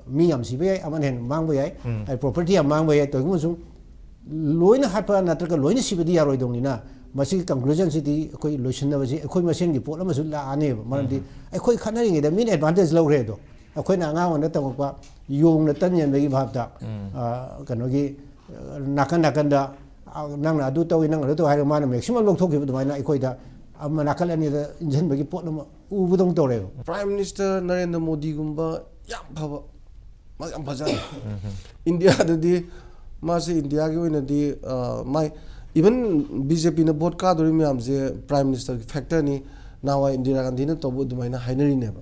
ꯃꯤ ꯌꯥꯝ ꯁꯤꯕ ꯌꯥꯏ, ꯑꯃꯅ ꯍꯦꯟꯅ ꯃꯥꯡꯕ ꯌꯥꯏ, ꯑꯩ ꯄ꯭ꯔꯣꯄꯔꯇꯤ ꯌꯥꯝ ꯃꯥꯡꯕ ꯌꯥꯏ꯫ ꯇꯧꯏꯒꯨꯝꯕꯁꯨ ꯂꯣꯏꯅ ꯍꯥꯠꯄ ꯅꯠꯇ꯭ꯔꯒ ꯂꯣꯏꯅ ꯁꯤꯕꯗꯤ ꯌꯥꯔꯣꯏꯗꯧꯅꯤꯅ, ꯃꯁꯤꯒꯤ ꯀꯟꯀ꯭ꯂꯨꯖꯟꯁꯤꯗꯤ ꯑꯩꯈꯣꯏ ꯂꯣꯏꯁꯤꯟꯅꯕꯁꯤ ꯑꯩꯈꯣꯏ ꯃꯁꯦꯟꯒꯤ ꯄꯣꯠ ꯑꯃꯁꯨ ꯂꯥꯛꯑꯅꯦꯕ꯫ ꯃꯔꯝꯗꯤ ꯑꯩꯈꯣꯏ ꯈꯠꯅꯔꯤꯉꯩꯗ ꯃꯤꯅ ꯑꯦꯗꯚꯥꯟꯇꯦꯖ ꯂꯧꯈ꯭ꯔꯦ ꯑꯗꯣ꯫ ꯑꯩꯈꯣꯏꯅ ꯑꯉꯥꯡ ꯑꯣꯏꯅ ꯇꯝꯃꯛꯄ ꯌꯣꯡꯅ ꯇꯟ ꯌꯦꯟꯕꯒꯤ ꯚꯥꯞꯇ, ꯑ, ꯀꯩꯅꯣꯒꯤ, ꯑ, ꯅꯥꯀꯟ ꯅꯥꯀꯟꯗ, ꯑ, "ꯅꯪꯅ ꯑꯗꯨ ꯇꯧꯏ, ꯅꯪꯅ ꯑꯗꯨ ꯇꯧꯏ" ꯍꯥꯏꯔꯒ ꯃꯥꯅ ꯃꯦꯛꯁꯤꯃꯝ ꯂꯧꯊꯣꯛꯈꯤꯕ ꯑꯗꯨꯃꯥꯏꯅ ꯑꯩꯈꯣꯏꯗ ꯑꯃ ꯅꯥꯀꯜ ꯑꯅꯤꯗ ꯏꯟꯁꯤꯟꯕꯒꯤ ꯄꯣꯠ ꯑꯃ ꯎꯕꯗꯧꯅ ꯇꯧꯔꯦꯕ꯫ ꯄ꯭ꯔꯥꯏꯝ ꯃꯤꯅꯤꯁꯇꯔ ꯅꯔꯦꯟꯗ꯭ꯔ ꯃꯣꯗꯤꯒꯨꯝꯕ ꯌꯥꯝ ꯐꯕ, ꯃꯥ ꯌꯥꯝ ꯐꯖꯅ꯫ ꯏꯟꯗꯤꯌꯥꯗꯗꯤ ꯃꯥꯁꯦ, ꯏꯟꯗꯤꯌꯥꯒꯤ ꯑꯣꯏꯅꯗꯤ, ꯑ, ꯃꯥꯏ, ꯏꯚꯟ ꯕꯤ ꯖꯦ ꯄꯤꯅ ꯚꯣꯠ ꯀꯥꯗꯣꯔꯤ ꯃꯌꯥꯝꯁꯦ ꯄ꯭ꯔꯥꯏꯝ ꯃꯤꯅꯤꯁꯇꯔꯒꯤ ꯐꯦꯛꯇꯔꯅꯤ꯫ ꯅꯍꯥꯟꯋꯥꯏ ꯏꯟꯗꯤꯔꯥ ꯒꯥꯟꯙꯤꯅ ꯇꯧꯕ ꯑꯗꯨꯃꯥꯏꯅ ꯍꯥꯏꯅꯔꯤꯅꯦꯕ꯫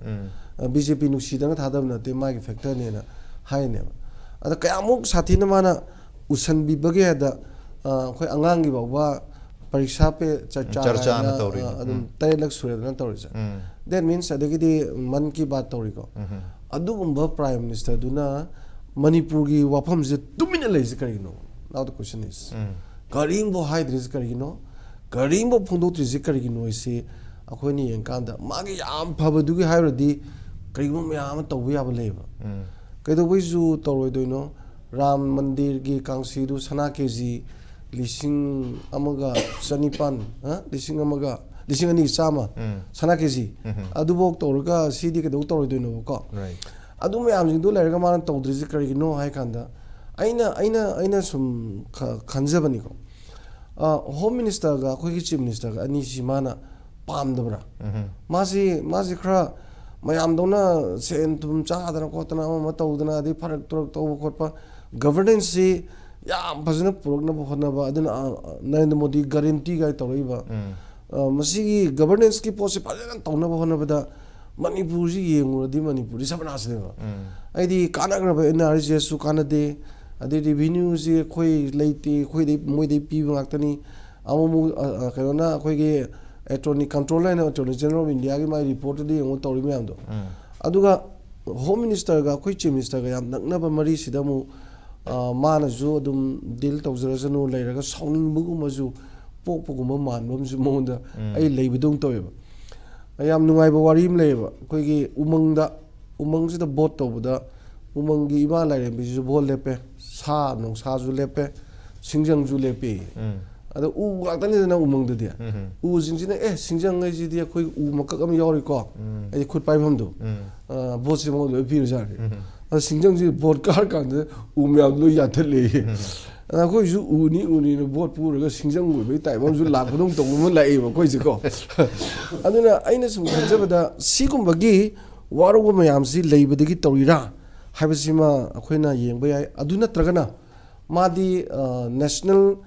ꯕꯤ ꯖꯦ ꯄꯤ ꯅꯨꯡꯁꯤꯗꯅ ꯊꯥꯗꯕ ꯅꯠꯇꯦ, ꯃꯥꯒꯤ ꯐꯦꯛꯇꯔꯅꯦꯅ ꯍꯥꯏꯔꯤꯅꯦꯕ꯫ ꯑꯗ ꯀꯌꯥꯃꯨꯛ ꯁꯥꯊꯤꯅ ꯃꯥꯅ ꯎꯁꯟꯕꯤꯕꯒꯦ ꯍꯥꯏꯗ, ꯑ, ꯑꯩꯈꯣꯏ ꯑꯉꯥꯡꯒꯤ ꯐꯥꯎꯕ ꯄꯔꯤꯈꯥ ꯄꯦ ꯆꯔꯆꯥ ꯆꯔꯆꯥꯅ ꯍꯥꯏꯅ, ꯇꯧꯔꯤꯅꯦ꯫ ꯑ, ꯑꯗꯨꯝ ꯎꯝ꯫ ꯇꯔꯦꯠꯂꯛ ꯁꯨꯔꯦꯗꯅ ꯇꯧꯔꯤꯁꯦ꯫ ꯎꯝ꯫ That means ꯑꯗꯒꯤꯗꯤ ꯃꯟ ꯀꯤ ꯕꯥꯠ ꯇꯧꯔꯤꯀꯣ꯫ ꯎꯝ꯫ ꯑꯗꯨꯒꯨꯝꯕ ꯄ꯭ꯔꯥꯏꯝ ꯃꯤꯅꯤꯁꯇꯔꯗꯨꯅ ꯃꯅꯤꯄꯨꯔꯒꯤ ꯋꯥꯐꯝꯁꯤꯗ ꯇꯨꯃꯤꯟꯅ ꯂꯩꯔꯤꯁꯦ ꯀꯔꯤꯒꯤꯅꯣ? Now the question is, ꯎꯝ꯫ ꯀꯔꯤꯝꯐꯥꯎ ꯍꯥꯏꯗ꯭ꯔꯤꯁꯦ ꯀꯔꯤꯒꯤꯅꯣ? ꯀꯔꯤꯝꯐꯥꯎ ꯐꯣꯡꯗꯣꯛꯇ꯭ꯔꯤꯁꯦ ꯀꯔꯤꯒꯤꯅꯣ ꯍꯥꯏꯁꯤ ꯑꯩꯈꯣꯏꯅ ꯌꯦꯡꯀꯥꯟꯗ ꯃꯥꯒꯤ ꯌꯥꯝ ꯐꯕꯗꯨꯒꯤ ꯍꯥꯏꯔꯨꯔꯗꯤ ꯀꯔꯤꯒꯨꯝꯕ ꯃꯌꯥꯝ ꯑꯃ ꯇꯧꯕ ꯌꯥꯕ ꯂꯩꯌꯦꯕ꯫ ꯎꯝ꯫ ꯀꯩꯗꯧꯕꯩꯁꯨ ꯇꯧꯔꯣꯏꯗꯣꯏꯅꯣ? ꯔꯥꯝ ꯃꯟꯗꯤꯔꯒꯤ ꯀꯥꯡꯁꯤꯗꯨ ꯁꯅꯥ ꯀꯦ ꯖꯤ ꯂꯤꯁꯤꯡ ꯑꯃꯒ ꯆꯅꯤꯄꯥꯟ, ꯑ? ꯂꯤꯁꯤꯡ ꯑꯃꯒ, ꯂꯤꯁꯤꯡ ꯑꯅꯤꯒ ꯆꯥꯝꯃ ꯎꯝ꯫ ꯁꯅꯥ ꯀꯦ ꯖꯤ꯫ ꯎꯝ꯫ ꯑꯗꯨꯐꯥꯎ ꯇꯧꯔꯒ ꯁꯤꯗꯤ ꯀꯩꯗꯧ ꯇꯧꯔꯣꯏꯗꯣꯏꯅꯣꯕꯀꯣ? Right. ꯑꯗꯨ ꯃꯌꯥꯝꯁꯤꯡꯗꯨ ꯂꯩꯔꯒ ꯃꯥꯅ ꯇꯧꯗ꯭ꯔꯤꯁꯦ ꯀꯔꯤꯒꯤꯅꯣ ꯍꯥꯏ ꯀꯥꯟꯗ, ꯑꯩꯅ, ꯑꯩꯅ, ꯑꯩꯅ ꯁꯨꯝ ꯈ-, ꯈꯟꯖꯕꯅꯤꯀꯣ꯫ ꯑ, ꯍꯣꯝ ꯃꯤꯅꯤꯁꯇꯔꯒ ꯑꯩꯈꯣꯏꯒꯤ ꯆꯤꯐ ꯃꯤꯅꯤꯁꯇꯔꯒ ꯑꯅꯤꯁꯤ ꯃꯥꯅ ꯄꯥꯝꯗꯕ꯭ꯔꯥ? ꯎꯝ꯫ ꯃꯥꯁꯤ, ꯃꯥꯁꯤ ꯈꯔ ꯃꯌꯥꯝꯗꯧꯅ ꯁꯦꯟ ꯊꯨꯝ ꯆꯥꯗꯅ ꯈꯣꯠꯇꯅ ꯑꯃ ꯑꯃ ꯇꯧꯗꯅ, ꯑꯗꯩ ꯐꯔꯛ ꯇꯨꯔꯛ ꯇꯧꯕ ꯈꯣꯠꯄ, ꯒꯕꯔꯅꯦꯟꯁꯁꯤ ꯌꯥꯝ ꯐꯖꯅ ꯄꯨꯔꯛꯅꯕ ꯍꯣꯠꯅꯕ꯫ ꯑꯗꯨꯅ, ꯑ, ꯅꯔꯦꯟꯗ꯭ꯔ ꯃꯣꯗꯤ ꯒꯥꯔꯦꯟꯇꯤ ꯀꯥꯏ ꯇꯧꯔꯛꯏꯕ, ꯎꯝ꯫ ꯑ, ꯃꯁꯤꯒꯤ ꯒꯕꯔꯅꯦꯟꯁꯀꯤ ꯄꯣꯠꯁꯤ ꯐꯖꯅ ꯇꯧꯅꯕ ꯍꯣꯠꯅꯕꯗ ꯃꯅꯤꯄꯨꯔꯁꯤ ꯌꯦꯡꯉꯨꯔꯗꯤ ꯃꯅꯤꯄꯨꯔꯗꯤ ꯁꯕꯅꯥꯁꯅꯦꯕ꯫ ꯎꯝ꯫ ꯍꯥꯏꯗꯤ ꯀꯥꯟꯅꯈ꯭ꯔꯕ ꯑꯦꯟ ꯑꯥꯔ ꯖꯤ ꯑꯦꯁꯁꯨ ꯀꯥꯟꯅꯗꯦ, ꯑꯗꯩ ꯔꯤꯚꯤꯅ꯭ꯌꯨꯁꯤ ꯑꯩꯈꯣꯏ ꯂꯩꯇꯦ, ꯑꯩꯈꯣꯏꯗꯩ, ꯃꯣꯏꯗꯩ ꯄꯤꯕ ꯉꯥꯛꯇꯅꯤ꯫ ꯑꯃꯨꯛ ꯑꯃꯨꯛ, ꯑ, ꯑ, ꯀꯩꯅꯣꯅ ꯑꯩꯈꯣꯏꯒꯤ ꯑꯦꯇꯣꯔꯅꯤ, ꯀꯟꯇ꯭ꯔꯣꯂꯔ ꯍꯥꯏꯅ ꯑꯦꯇꯣꯔꯅꯤ ꯖꯦꯅꯔꯦꯜ ꯑꯣꯐ ꯏꯟꯗꯤꯌꯥꯒꯤ ꯃꯥꯒꯤ ꯔꯤꯄꯣꯔꯠꯇꯨꯗ ꯌꯦꯡꯉꯨ ꯇꯧꯔꯤ ꯃꯌꯥꯝꯗꯣ꯫ ꯎꯝ꯫ ꯑꯗꯨꯒ ꯍꯣꯝ ꯃꯤꯅꯤꯁꯇꯔꯒ ꯑꯩꯈꯣꯏ ꯆꯤꯐ ꯃꯤꯅꯤꯁꯇꯔꯒ ꯌꯥꯝ ꯅꯛꯅꯕ ꯃꯔꯤꯁꯤꯗ ꯑꯃꯨꯛ, ꯑ, ꯃꯥꯅꯁꯨ ꯑꯗꯨꯝ ꯗꯤꯜ ꯇꯧꯖꯔꯁꯅꯨ, ꯂꯩꯔꯒ ꯁꯥꯎꯅꯤꯡꯕꯒꯨꯝꯕꯁꯨ ꯄꯣꯛꯄꯒꯨꯝꯕ ꯃꯥꯟꯕ ꯑꯃꯁꯨ ꯃꯉꯣꯟꯗ ꯎꯝ꯫ ꯑꯩ ꯂꯩꯕꯗꯧꯅ ꯇꯧꯋꯦꯕ꯫ ꯌꯥꯝ ꯅꯨꯡꯉꯥꯏꯕ ꯋꯥꯔꯤ ꯑꯃ ꯂꯩꯌꯦꯕ꯫ ꯑꯩꯈꯣꯏꯒꯤ ꯎꯃꯪꯗ, ꯎꯃꯪꯁꯤꯗ ꯚꯣꯠ ꯇꯧꯕꯗ ꯎꯃꯪꯒꯤ ꯏꯃꯥ ꯂꯥꯏꯔꯦꯝꯕꯤꯁꯤꯁꯨ ꯚꯣꯠ ꯂꯦꯞꯄꯦ, ꯁꯥ ꯅꯨꯡꯁꯥꯁꯨ ꯂꯦꯞꯄꯦ, ꯁꯤꯡꯖꯪꯁꯨ ꯂꯦꯞꯄꯦ꯫ ꯎꯝ꯫ ꯑꯗꯣ ꯎ ꯉꯥꯛꯇꯅꯤꯗꯅ ꯎꯃꯪꯗꯗꯤ꯫ ꯎꯝ꯫ ꯎꯁꯤꯡꯁꯤꯅ, "ꯑꯦ, ꯁꯤꯡꯖꯪ ꯍꯥꯏꯁꯤꯗꯤ ꯑꯩꯈꯣꯏ ꯎ ꯃꯀꯛ ꯑꯃ ꯌꯥꯎꯔꯤꯀꯣ?" ꯎꯝ꯫ ꯍꯥꯏꯗꯤ ꯈꯨꯠ ꯄꯥꯏꯐꯝꯗꯣ꯫ ꯎꯝ꯫ ꯑ, ꯚꯣꯠꯁꯦ ꯃꯉꯣꯟꯗ ꯂꯣꯏ ꯄꯤꯔꯖꯥꯠꯅꯤ꯫ ꯎꯝ꯫ ꯑꯗꯣ ꯁꯤꯡꯖꯪꯁꯤ ꯚꯣꯠ ꯀꯥꯔꯀꯥꯟꯗ ꯎ ꯃꯌꯥꯝꯗꯣ ꯂꯣꯏ ꯌꯥꯟꯊꯠꯂꯦꯌꯦ꯫ ꯎꯝ꯫ ꯑꯗ ꯑꯩꯈꯣꯏꯁꯨ ꯎꯅꯤ ꯎꯅꯤꯅ ꯚꯣꯠ ꯄꯨꯔꯒ ꯁꯤꯡꯖꯪ ꯑꯣꯏꯕꯒꯤ ꯇꯥꯏꯞ ꯑꯃꯁꯨ ꯂꯥꯛꯄꯗꯧ ꯇꯧꯕ ꯑꯃ ꯂꯥꯛꯑꯦꯕ ꯑꯩꯈꯣꯏꯁꯦꯀꯣ꯫ ꯑꯗꯨꯅ ꯑꯩꯅ ꯁꯨꯝ ꯈꯟꯖꯕꯗ ꯁꯤꯒꯨꯝꯕꯒꯤ ꯋꯥꯔꯧꯕ ꯃꯌꯥꯝꯁꯤ ꯂꯩꯕꯗꯒꯤ ꯇꯧꯔꯤꯔꯥ ꯍꯥꯏꯕꯁꯤꯃ ꯑꯩꯈꯣꯏꯅ ꯌꯦꯡꯕ ꯌꯥꯏ꯫ ꯑꯗꯨ ꯅꯠꯇ꯭ꯔꯒꯅ ꯃꯥꯗꯤ, ꯑ, ꯅꯦꯁꯅꯦꯜ,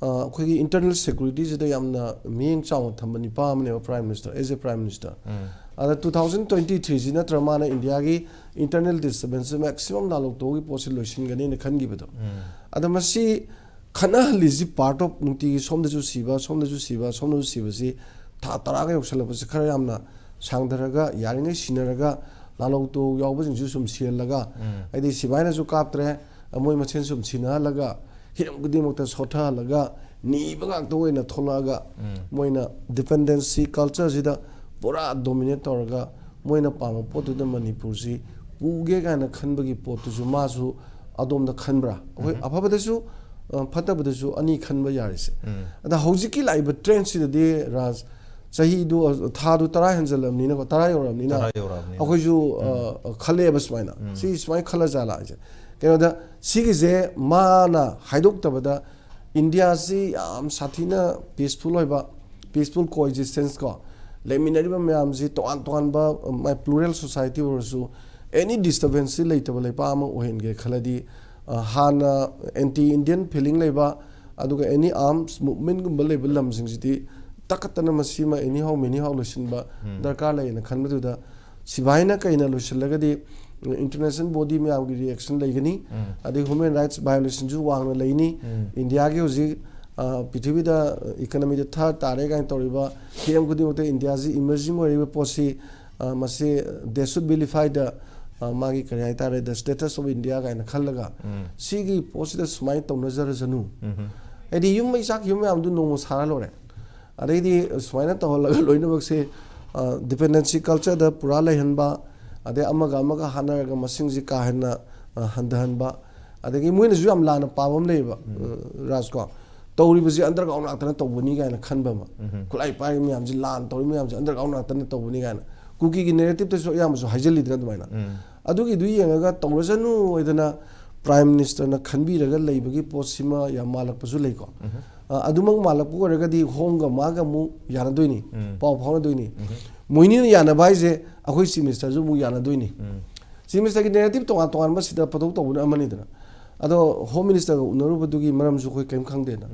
ꯑ, ꯑꯩꯈꯣꯏꯒꯤ ꯏꯟꯇꯔꯅꯦꯜ ꯁꯦꯀ꯭ꯌꯨꯔꯤꯇꯤꯁꯤꯗ ꯌꯥꯝꯅ ꯃꯤꯠꯌꯦꯡ ꯆꯥꯎꯅ ꯊꯝꯕ ꯅꯨꯄꯥ ꯑꯃꯅꯦꯕ, prime minister, as a prime minister꯫ ꯎꯝ꯫ ꯑꯗ ꯇꯨ ꯊꯥꯎꯖꯟ ꯇ꯭ꯋꯦꯟꯇꯤ ꯊ꯭ꯔꯤꯁꯤ ꯅꯠꯇ꯭ꯔ ꯃꯥꯅ ꯏꯟꯗꯤꯌꯥꯒꯤ ꯏꯟꯇꯔꯅꯦꯜ ꯗꯤꯁꯇꯔꯕꯦꯟꯁ ꯃꯦꯛꯁꯤꯃꯝ ꯂꯥꯜꯍꯧ ꯇꯧꯕꯒꯤ ꯄꯣꯠꯁꯤ ꯂꯣꯏꯁꯤꯟꯒꯅꯤꯅ ꯈꯟꯈꯤꯕꯗꯣ꯫ ꯎꯝ꯫ ꯑꯗ ꯃꯁꯤ ꯈꯠꯅꯍꯜꯂꯤꯁꯤ part of ꯅꯨꯡꯇꯤꯒꯤ ꯁꯣꯝꯗꯁꯨ ꯁꯤꯕ, ꯁꯣꯝꯗꯁꯨ ꯁꯤꯕ, ꯁꯣꯝꯗꯁꯨ ꯁꯤꯕꯁꯤ ꯊꯥ ꯇꯔꯥꯒ ꯌꯧꯁꯜꯂꯛꯄꯁꯤ ꯈꯔ ꯌꯥꯝꯅ ꯁꯥꯡꯊꯔꯒ, ꯌꯥꯔꯤꯉꯩ ꯁꯤꯟꯅꯔꯒ, ꯂꯥꯜꯍꯧ ꯇꯧꯍꯧ ꯌꯥꯎꯕꯁꯤꯡꯁꯨ ꯁꯨꯝ ꯁꯤꯍꯜꯂꯒ, ꯎꯝ꯫ ꯍꯥꯏꯗꯤ ꯁꯤꯕꯥꯏꯅꯁꯨ ꯀꯥꯞꯇ꯭ꯔꯦ, ꯃꯣꯏ ꯃꯁꯦꯟ ꯁꯨꯝ ꯁꯤꯟꯅꯍꯜꯂꯒ, ꯍꯤꯔꯝ ꯈꯨꯗꯤꯡꯃꯛꯇ ꯁꯣꯠꯊꯍꯜꯂꯒ, ꯅꯤꯕ ꯉꯥꯛꯇ ꯑꯣꯏꯅ ꯊꯣꯛꯂꯛꯑꯒ, ꯎꯝ꯫ ꯃꯣꯏꯅ ꯗꯤꯄꯦꯟꯗꯦꯟꯁꯤ ꯀꯜꯆꯔꯁꯤꯗ ꯄꯨꯔꯥ ꯗꯣꯃꯤꯅꯦꯠ ꯇꯧꯔꯒ, ꯃꯣꯏꯅ ꯄꯥꯝꯕ ꯄꯣꯠꯇꯨꯗ ꯃꯅꯤꯄꯨꯔꯁꯤ ꯄꯨꯒꯦ ꯀꯥꯏꯅ ꯈꯟꯕꯒꯤ ꯄꯣꯠꯇꯨꯁꯨ ꯃꯥꯁꯨ ꯑꯗꯣꯝꯗ ꯈꯟꯕ꯭ꯔꯥ? ꯑꯩꯈꯣꯏ ꯎꯝ꯫ ꯑꯐꯕꯗꯁꯨ, ꯑ, ꯐꯠꯇꯕꯗꯁꯨ ꯑꯅꯤ ꯈꯟꯕ ꯌꯥꯔꯤꯁꯦ꯫ ꯎꯝ꯫ ꯑꯗ ꯍꯧꯖꯤꯛꯀꯤ ꯂꯥꯛꯏꯕ ꯇ꯭ꯔꯦꯟꯁꯤꯗꯗꯤ ꯔꯥꯖ, ꯆꯍꯤꯗꯨ, ꯊꯥꯗꯨ ꯇꯔꯥ ꯍꯦꯟꯖꯜꯂꯕꯅꯤꯅꯀꯣ, ꯇꯔꯥ ꯌꯧꯔꯕꯅꯤꯅ ꯇꯔꯥ ꯌꯧꯔꯛꯑꯕꯅꯤꯅ꯫ ꯑꯩꯈꯣꯏꯁꯨ, ꯎꯝ꯫ ꯑ, ꯈꯜꯂꯛꯑꯦꯕ ꯁꯨꯃꯥꯏꯅ꯫ ꯎꯝ꯫ ꯁꯤ ꯁꯨꯃꯥꯏꯅ ꯈꯜꯂ ꯖꯥꯠꯂꯥ ꯍꯥꯏꯁꯦ꯫ ꯀꯩꯅꯣꯗ ꯁꯤꯒꯤꯁꯦ ꯃꯥꯅ ꯍꯥꯏꯗꯣꯛꯇꯕꯗ ꯏꯟꯗꯤꯌꯥꯁꯤ ꯌꯥꯝ ꯁꯥꯊꯤꯅ ꯄꯤꯁꯐꯨꯜ ꯑꯣꯏꯕ, ꯄꯤꯁꯐꯨꯜ ꯀꯣ ꯑꯦꯛꯖꯤꯁꯇꯦꯟꯁ ꯀꯣ, ꯂꯩꯃꯤꯟꯅꯔꯤꯕ ꯃꯌꯥꯝꯁꯤ ꯇꯣꯉꯥꯟ ꯇꯣꯉꯥꯟꯕ, ꯃꯥꯏ plural society ꯑꯣꯏꯔꯁꯨ, any disturbance ꯁꯤ ꯂꯩꯇꯕ ꯂꯩꯄꯥꯛ ꯑꯃ ꯑꯣꯏꯍꯟꯒꯦ ꯈꯜꯂꯗꯤ, ꯑ, ꯍꯥꯟꯅ anti Indian feeling ꯂꯩꯕ, ꯑꯗꯨꯒ any arms movement ꯀꯨꯝꯕ ꯂꯩꯕ ꯂꯝꯁꯤꯡꯁꯤꯗꯤ ꯇꯛꯈꯠꯇꯅ ꯃꯁꯤꯃ anyhow anyhow ꯂꯣꯏꯁꯤꯟꯕ ꯗꯔꯀꯥꯔ ꯂꯩꯌꯦꯅ ꯈꯟꯕꯗꯨꯗ, ꯁꯤꯚꯥꯏꯅ ꯀꯩꯅ ꯂꯣꯏꯁꯤꯜꯂꯒꯗꯤ international body ꯃꯌꯥꯝꯒꯤ reaction ꯂꯩꯒꯅꯤ꯫ ꯑꯗꯩ human rights violation ꯁꯨ ꯋꯥꯡꯅ ꯂꯩꯅꯤ꯫ ꯏꯟꯗꯤꯌꯥꯒꯤ ꯍꯧꯖꯤꯛ, ꯑ, ꯄ꯭ꯔꯤꯊꯤꯕꯤꯗ economy ꯗ third ꯇꯥꯔꯦ ꯀꯥꯏꯅ ꯇꯧꯔꯤꯕ ꯍꯤꯔꯝ ꯈꯨꯗꯤꯡꯃꯛꯇ ꯏꯟꯗꯤꯌꯥꯁꯤ emerging ꯑꯣꯏꯔꯤꯕ ꯄꯣꯠꯁꯤ, ꯑ, ꯃꯁꯤ they should vilify the, ꯑ, ꯃꯥꯒꯤ ꯀꯔꯤ ꯍꯥꯏꯇꯥꯔꯦ, the status of India ꯀꯥꯏꯅ ꯈꯜꯂꯒ, ꯁꯤꯒꯤ ꯄꯣꯠꯁꯤꯗ ꯁꯨꯃꯥꯏꯅ ꯇꯧꯅꯖꯔꯁꯅꯨ꯫ ꯍꯥꯏꯗꯤ ꯌꯨꯝ ꯃꯩ ꯆꯥꯛꯈꯤꯕ ꯃꯌꯥꯝꯗꯨ ꯅꯣꯡꯃ ꯁꯥꯔ ꯂꯣꯏꯔꯦ꯫ ꯑꯗꯩꯗꯤ ꯁꯨꯃꯥꯏꯅ ꯇꯧꯍꯜꯂꯒ ꯂꯣꯏꯅꯃꯛꯁꯦ, ꯑ, dependency culture ꯗ ꯄꯨꯔꯥ ꯂꯩꯍꯟꯕ, ꯑꯗꯩ ꯑꯃꯒ ꯑꯃꯒ ꯍꯥꯠꯅꯔꯒ ꯃꯁꯤꯡꯁꯦ ꯀꯥ ꯍꯦꯟꯅ, ꯑ, ꯍꯟꯊꯍꯟꯕ, ꯑꯗꯒꯤ ꯃꯣꯏꯅꯁꯨ ꯌꯥꯝ ꯂꯥꯟꯅ ꯄꯥꯕ ꯑꯃ ꯂꯩꯌꯦꯕ, ꯑ, ꯔꯥꯖ ꯀꯣ, ꯇꯧꯔꯤꯕꯁꯤ underground ꯉꯥꯛꯇꯅ ꯇꯧꯕꯅꯤ ꯀꯥꯏꯅ ꯈꯟꯕ ꯑꯃ, ꯈꯨꯠꯂꯥꯏ ꯄꯥꯏꯔꯤꯕ ꯃꯌꯥꯝꯁꯤ, ꯂꯥꯟ ꯇꯧꯔꯤꯕ ꯃꯌꯥꯝꯁꯤ underground ꯉꯥꯛꯇꯅ ꯇꯧꯕꯅꯤ ꯀꯥꯏꯅ ꯀꯨꯀꯤꯒꯤ narrative ꯇꯁꯨ ꯑꯌꯥꯝꯕꯁꯨ ꯍꯥꯏꯖꯤꯜꯂꯤꯗꯅ ꯑꯗꯨꯃꯥꯏꯅ꯫ ꯑꯗꯨꯒꯤꯗꯨ ꯌꯦꯡꯉꯒ ꯇꯧꯔꯁꯅꯨ ꯍꯥꯏꯗꯅ Prime Minister ꯅ ꯈꯟꯕꯤꯔꯒ ꯂꯩꯕꯒꯤ ꯄꯣꯠꯁꯤꯃ ꯌꯥꯝ ꯃꯥꯜꯂꯛꯄꯁꯨ ꯂꯩꯀꯣ꯫ ꯑ, ꯑꯗꯨꯃꯛ ꯃꯥꯜꯂꯛꯄ ꯑꯣꯏꯔꯒꯗꯤ ꯍꯣꯝꯒ ꯃꯥꯒ ꯑꯃꯨꯛ ꯌꯥꯅꯗꯣꯏꯅꯤ, ꯄꯥꯎ ꯐꯥꯎꯅꯗꯣꯏꯅꯤ꯫ ꯃꯣꯏꯅꯤꯅ ꯌꯥꯅꯕ ꯍꯥꯏꯁꯦ ꯑꯩꯈꯣꯏ Chief Minister ꯁꯨ ꯑꯃꯨꯛ ꯌꯥꯅꯗꯣꯏꯅꯤ꯫ Chief Minister ꯒꯤ narrative ꯇꯣꯉꯥꯟ ꯇꯣꯉꯥꯟꯕ ꯁꯤꯗ ꯄꯊꯣꯛ ꯇꯧꯕꯅ ꯑꯃꯅꯤꯗꯅ, ꯑꯗꯣ Home Minister ꯒ ꯎꯅꯔꯨꯕꯗꯨꯒꯤ ꯃꯔꯝꯁꯨ ꯑꯩꯈꯣꯏ ꯀꯔꯤꯝ ꯈꯪꯗꯦꯅ꯫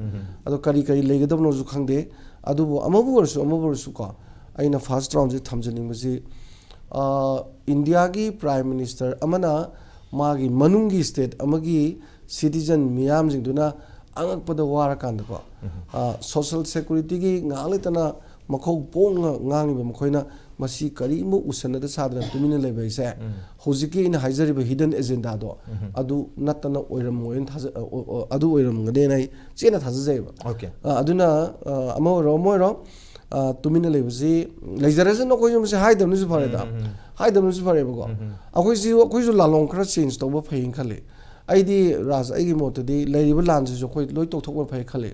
ꯑꯗꯣ ꯀꯔꯤ ꯀꯔꯤ ꯂꯩꯒꯗꯕꯅꯣꯁꯨ ꯈꯪꯗꯦ꯫ ꯑꯗꯨꯕꯨ ꯑꯃꯕꯨ ꯑꯣꯏꯔꯁꯨ ꯑꯃꯕꯨ ꯑꯣꯏꯔꯁꯨ ꯀꯣ, ꯑꯩꯅ first round ꯁꯦ ꯊꯝꯖꯅꯤꯡꯕꯁꯤ, ꯑ, ꯏꯟꯗꯤꯌꯥꯒꯤ Prime Minister ꯑꯃꯅ ꯃꯥꯒꯤ ꯃꯅꯨꯡꯒꯤ state ꯑꯃꯒꯤ citizen ꯃꯤꯌꯥꯝꯁꯤꯡꯗꯨꯅ ꯑꯉꯛꯄꯗ ꯋꯥꯔꯀꯥꯟꯗꯀꯣ, ꯑ, social security ꯒꯤ ꯉꯥꯏꯍꯥꯛ ꯂꯩꯇꯅ ꯃꯈꯧ ꯄꯣꯡꯅ ꯉꯥꯡꯉꯤꯕ ꯃꯈꯣꯏꯅ ꯃꯁꯤ ꯀꯔꯤꯃꯨꯛ ꯎꯁꯟꯅꯗ ꯁꯥꯗꯅ ꯇꯨꯃꯤꯟꯅ ꯂꯩꯕ ꯍꯥꯏꯁꯦ, ꯍꯧꯖꯤꯛꯀꯤ ꯑꯩꯅ ꯍꯥꯏꯖꯔꯤꯕ hidden agenda ꯗꯣ ꯑꯗꯨ ꯅꯠꯇꯅ ꯑꯣꯏꯔꯝꯃꯣꯏꯅ ꯊꯥꯖ-, ꯑ, ꯑ, ꯑ, ꯑꯗꯨ ꯑꯣꯏꯔꯝꯒꯅꯦꯅ ꯑꯩ ꯆꯦꯠꯅ ꯊꯥꯖꯖꯩꯑꯕ꯫ Okay. ꯑ, ꯑꯗꯨꯅ, ꯑ, ꯑꯃ ꯑꯣꯏꯔꯣ ꯑꯃ ꯑꯣꯏꯔꯣ, ꯑ, ꯇꯨꯃꯤꯟꯅ ꯂꯩꯕꯁꯤ ꯂꯩꯖꯔꯁꯅꯨ, ꯑꯩꯈꯣꯏꯁꯨ ꯃꯁꯤ ꯍꯥꯏꯗꯕꯅꯁꯨ ꯐꯔꯦꯗ꯫ ꯍꯥꯏꯗꯕꯅꯁꯨ ꯐꯔꯦꯕꯀꯣ꯫ ꯑꯩꯈꯣꯏꯁꯤ, ꯑꯩꯈꯣꯏꯁꯨ ꯂꯥꯂꯣꯡ ꯈꯔ change ꯇꯧꯕ ꯐꯩꯌꯦꯅ ꯈꯜꯂꯤ꯫ ꯑꯩꯗꯤ ꯔꯥꯖ, ꯑꯩꯒꯤ ꯃꯣꯠꯇꯗꯤ ꯂꯩꯔꯤꯕ ꯂꯥꯟꯁꯤꯁꯨ ꯑꯩꯈꯣꯏ ꯂꯣꯏ ꯇꯣꯛꯊꯣꯛꯄ ꯐꯩ ꯈꯜꯂꯤ꯫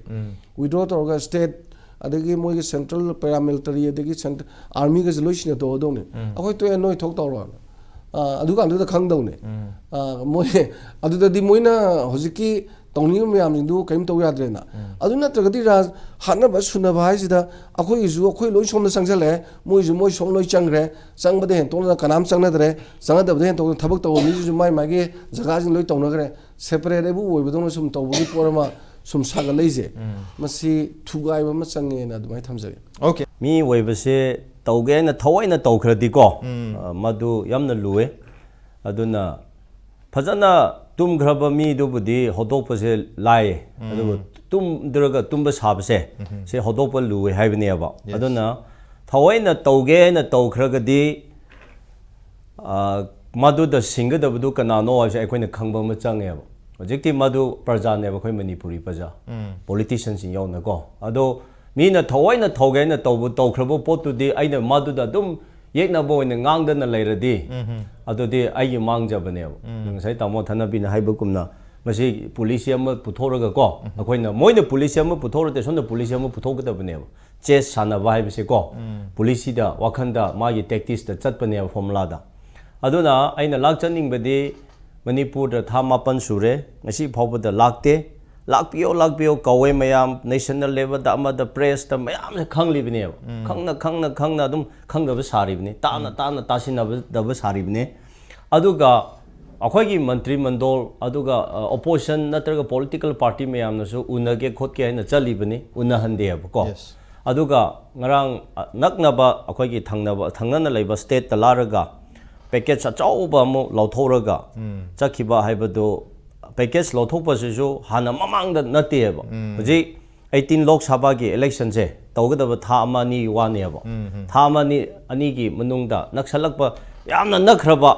Withdraw ꯇꯧꯔꯒ state, ꯑꯗꯒꯤ ꯃꯣꯏꯒꯤ central paramilitary, ꯑꯗꯒꯤ central army ꯒꯁꯦ ꯂꯣꯏ ꯁꯤꯟꯅ ꯇꯧꯔꯗꯧꯅꯤ꯫ ꯑꯩꯈꯣꯏ ꯇꯣꯛꯑꯦ, ꯅꯣꯏ ꯊꯣꯛ ꯇꯧꯔꯣꯅ꯫ ꯑ, ꯑꯗꯨꯀꯥꯟꯗꯨꯗ ꯈꯪꯗꯧꯅꯦ꯫ ꯑ, ꯃꯣꯏ ꯑꯗꯨꯗꯗꯤ ꯃꯣꯏꯅ ꯍꯧꯖꯤꯛꯀꯤ ꯇꯧꯅꯤꯡꯉꯤꯕ ꯃꯌꯥꯝꯁꯤꯡꯗꯨ ꯀꯔꯤꯝ ꯇꯧ ꯌꯥꯗ꯭ꯔꯦꯅ꯫ ꯑꯗꯨ ꯅꯠꯇ꯭ꯔꯒꯗꯤ ꯔꯥꯖ ꯍꯥꯠꯅꯕ ꯁꯨꯅꯕ ꯍꯥꯏꯁꯤꯗ ꯑꯩꯈꯣꯏꯒꯤꯁꯨ ꯑꯩꯈꯣꯏ ꯂꯣꯏ ꯁꯣꯝꯗ ꯆꯪꯁꯤꯜꯂꯛꯑꯦ, ꯃꯣꯏꯁꯨ ꯃꯣꯏ ꯁꯣꯝ ꯂꯣꯏ ꯆꯪꯈ꯭ꯔꯦ, ꯆꯪꯕꯗ ꯍꯦꯟꯇꯣꯛꯅ ꯀꯅꯥꯝ ꯆꯪꯅꯗ꯭ꯔꯦ, ꯆꯪꯅꯗꯕꯗ ꯍꯦꯟꯇꯣꯛꯅ ꯊꯕꯛ ꯇꯧꯕ ꯃꯤꯁꯤꯁꯨ ꯃꯥꯏ ꯃꯥꯒꯤ ꯖꯒꯥꯁꯤꯡ ꯂꯣꯏ ꯇꯧꯅꯈ꯭ꯔꯦ꯫ ꯁꯦꯄꯔꯦꯠ ꯑꯩꯕꯨ ꯑꯣꯏꯕꯗꯧꯅ ꯁꯨꯝ ꯇꯧꯕꯒꯤ ꯄꯣꯠ ꯑꯃ ꯁꯨꯝ ꯁꯥꯒꯠꯂꯛꯏꯁꯦ, ꯃꯁꯤ ꯊꯨꯒꯥꯏꯕ ꯑꯃ ꯆꯪꯉꯦꯅ ꯑꯗꯨꯃꯥꯏꯅ ꯊꯝꯖꯒꯦ꯫ Okay. ꯃꯤ ꯑꯣꯏꯕꯁꯦ ꯇꯧꯒꯦ ꯍꯥꯏꯅ ꯊꯑꯣꯏꯅ ꯇꯧꯈ꯭ꯔꯗꯤꯀꯣ, ꯑ, ꯃꯗꯨ ꯌꯥꯝꯅ ꯂꯨꯏ꯫ ꯑꯗꯨꯅ ꯐꯖꯅ ꯇꯨꯝꯈ꯭ꯔꯕ ꯃꯤꯗꯨꯕꯨꯗꯤ ꯍꯧꯗꯣꯛꯄꯁꯦ ꯂꯥꯏꯌꯦ, ꯑꯗꯨꯕꯨ ꯇꯨꯝꯗ꯭ꯔꯒ ꯇꯨꯝꯕ ꯁꯥꯕꯁꯦ, ꯁꯤ ꯍꯧꯗꯣꯛꯄ ꯂꯨꯏ ꯍꯥꯏꯕꯅꯦꯕ꯫ ꯑꯗꯨꯅ ꯊꯑꯣꯏꯅ ꯇꯧꯒꯦ ꯍꯥꯏꯅ ꯇꯧꯈ꯭ꯔꯒꯗꯤ, ꯑ, ꯃꯗꯨꯗ ꯁꯤꯡꯒꯗꯕꯗꯨ ꯀꯅꯥꯅꯣ ꯍꯥꯏꯕꯁꯦ ꯑꯩꯈꯣꯏꯅ ꯈꯪꯕ ꯑꯃ ꯆꯪꯉꯦꯕ꯫ ꯍꯧꯖꯤꯛꯇꯤ ꯃꯗꯨ ꯄ꯭ꯔꯖꯥꯅꯦꯕ, ꯑꯩꯈꯣꯏ ꯃꯅꯤꯄꯨꯔꯤ ꯄ꯭ꯔꯖꯥ, ꯄꯣꯂꯤꯇꯤꯁꯤꯌꯟꯁꯤꯡ ꯌꯥꯎꯅꯀꯣ꯫ ꯑꯗꯣ ꯃꯤꯅ ꯊꯑꯣꯏꯅ ꯇꯧꯒꯦ ꯍꯥꯏꯅ ꯇꯧꯕ, ꯇꯧꯈ꯭ꯔꯕ ꯄꯣꯠꯇꯨꯗꯤ ꯑꯩꯅ ꯃꯗꯨꯗ ꯑꯗꯨꯝ ꯌꯦꯛꯅꯕ ꯑꯣꯏꯅ ꯉꯥꯡꯗꯅ ꯂꯩꯔꯗꯤ, ꯑꯗꯨꯗꯤ ꯑꯩꯒꯤ ꯃꯥꯡꯖꯕꯅꯦꯕ꯫ ꯉꯁꯥꯏ ꯇꯥꯃꯣ ꯊꯅꯕꯤꯅ ꯍꯥꯏꯕꯒꯨꯝꯅ, ꯃꯁꯤ ꯄꯣꯂꯤꯁꯤ ꯑꯃ ꯄꯨꯊꯣꯛꯂꯒ ꯀꯣ, ꯑꯩꯈꯣꯏꯅ, ꯃꯣꯏꯅ ꯄꯣꯂꯤꯁꯤ ꯑꯃ ꯄꯨꯊꯣꯛꯂꯗꯤ ꯁꯣꯝꯗ ꯄꯣꯂꯤꯁꯤ ꯑꯃ ꯄꯨꯊꯣꯛꯀꯗꯕꯅꯦꯕ꯫ ꯆꯦꯁ ꯁꯥꯟꯅꯕ ꯍꯥꯏꯕꯁꯦꯀꯣ, ꯄꯣꯂꯤꯁꯤꯗ, ꯋꯥꯈꯟꯗ, ꯃꯥꯒꯤ ꯇꯦꯛꯇꯤꯛꯁꯇ ꯆꯠꯄꯅꯦꯕ, ꯐꯣꯔꯃꯨꯂꯥꯗ꯫ ꯑꯗꯨꯅ ꯑꯩꯅ ꯂꯥꯛꯆꯅꯤꯡꯕꯗꯤ, ꯃꯅꯤꯄꯨꯔꯗ ꯊꯥ ꯃꯥꯄꯟ ꯁꯨꯔꯦ, ꯉꯁꯤ ꯐꯥꯎꯕꯗ ꯂꯥꯛꯇꯦ꯫ ꯂꯥꯛꯄꯤꯌꯣ, ꯂꯥꯛꯄꯤꯌꯣ ꯀꯧꯋꯦ ꯃꯌꯥꯝ, ꯅꯦꯁꯅꯦꯜ ꯂꯦꯚꯦꯜꯗ, ꯑꯃꯗ, ꯄ꯭ꯔꯦꯁꯇ ꯃꯌꯥꯝꯁꯦ ꯈꯪꯂꯤꯕꯅꯦꯕ꯫ ꯈꯪꯅ, ꯈꯪꯅ, ꯈꯪꯅ ꯑꯗꯨꯝ ꯈꯪꯗꯕ ꯁꯥꯔꯤꯕꯅꯤ, ꯇꯥꯅ, ꯇꯥꯅ ꯇꯥꯁꯤꯟꯅꯗꯕ ꯁꯥꯔꯤꯕꯅꯤ꯫ ꯑꯗꯨꯒ ꯑꯩꯈꯣꯏꯒꯤ ꯃꯟꯇ꯭ꯔꯤ ꯃꯟꯗꯣꯜ, ꯑꯗꯨꯒ, ꯑ, ꯑꯣꯄꯣꯖꯤꯁꯟ ꯅꯠꯇ꯭ꯔꯒ ꯄꯣꯂꯤꯇꯤꯀꯦꯜ ꯄꯥꯔꯇꯤ ꯃꯌꯥꯝꯅꯁꯨ ꯎꯅꯒꯦ ꯈꯣꯠꯀꯦ ꯍꯥꯏꯅ ꯆꯠꯂꯤꯕꯅꯤ, ꯎꯅꯍꯟꯗꯦꯕꯀꯣ꯫ Yes. ꯑꯗꯨꯒ ꯉꯔꯥꯡ, ꯑ, ꯅꯛꯅꯕ ꯑꯩꯈꯣꯏꯒꯤ ꯊꯪꯅꯕ, ꯊꯪꯅꯅ ꯂꯩꯕ ꯁ꯭ꯇꯦꯠꯇ ꯂꯥꯛꯂꯒ ꯄꯦꯀꯦꯖ ꯑꯆꯧꯕ ꯑꯃꯨꯛ ꯂꯧꯊꯣꯛꯂꯒ ꯆꯠꯈꯤꯕ ꯍꯥꯏꯕꯗꯨ, ꯄꯦꯀꯦꯖ ꯂꯧꯊꯣꯛꯄꯁꯤꯁꯨ ꯍꯥꯟꯅ ꯃꯃꯥꯡꯗ ꯅꯠꯇꯦꯕ꯫ ꯍꯧꯖꯤꯛ ꯑꯩꯠꯇꯤꯟ ꯂꯣꯛ ꯁꯚꯥꯒꯤ ꯏꯂꯦꯛꯁꯟꯁꯦ ꯇꯧꯒꯗꯕ ꯊꯥ ꯑꯃ ꯑꯅꯤꯒꯤ ꯋꯥꯅꯦꯕ꯫ ꯊꯥ ꯑꯃ ꯑꯅꯤ, ꯑꯅꯤꯒꯤ ꯃꯅꯨꯡꯗ ꯅꯛꯁꯜꯂꯛꯄ, ꯌꯥꯝꯅ ꯅꯛꯈ꯭ꯔꯕ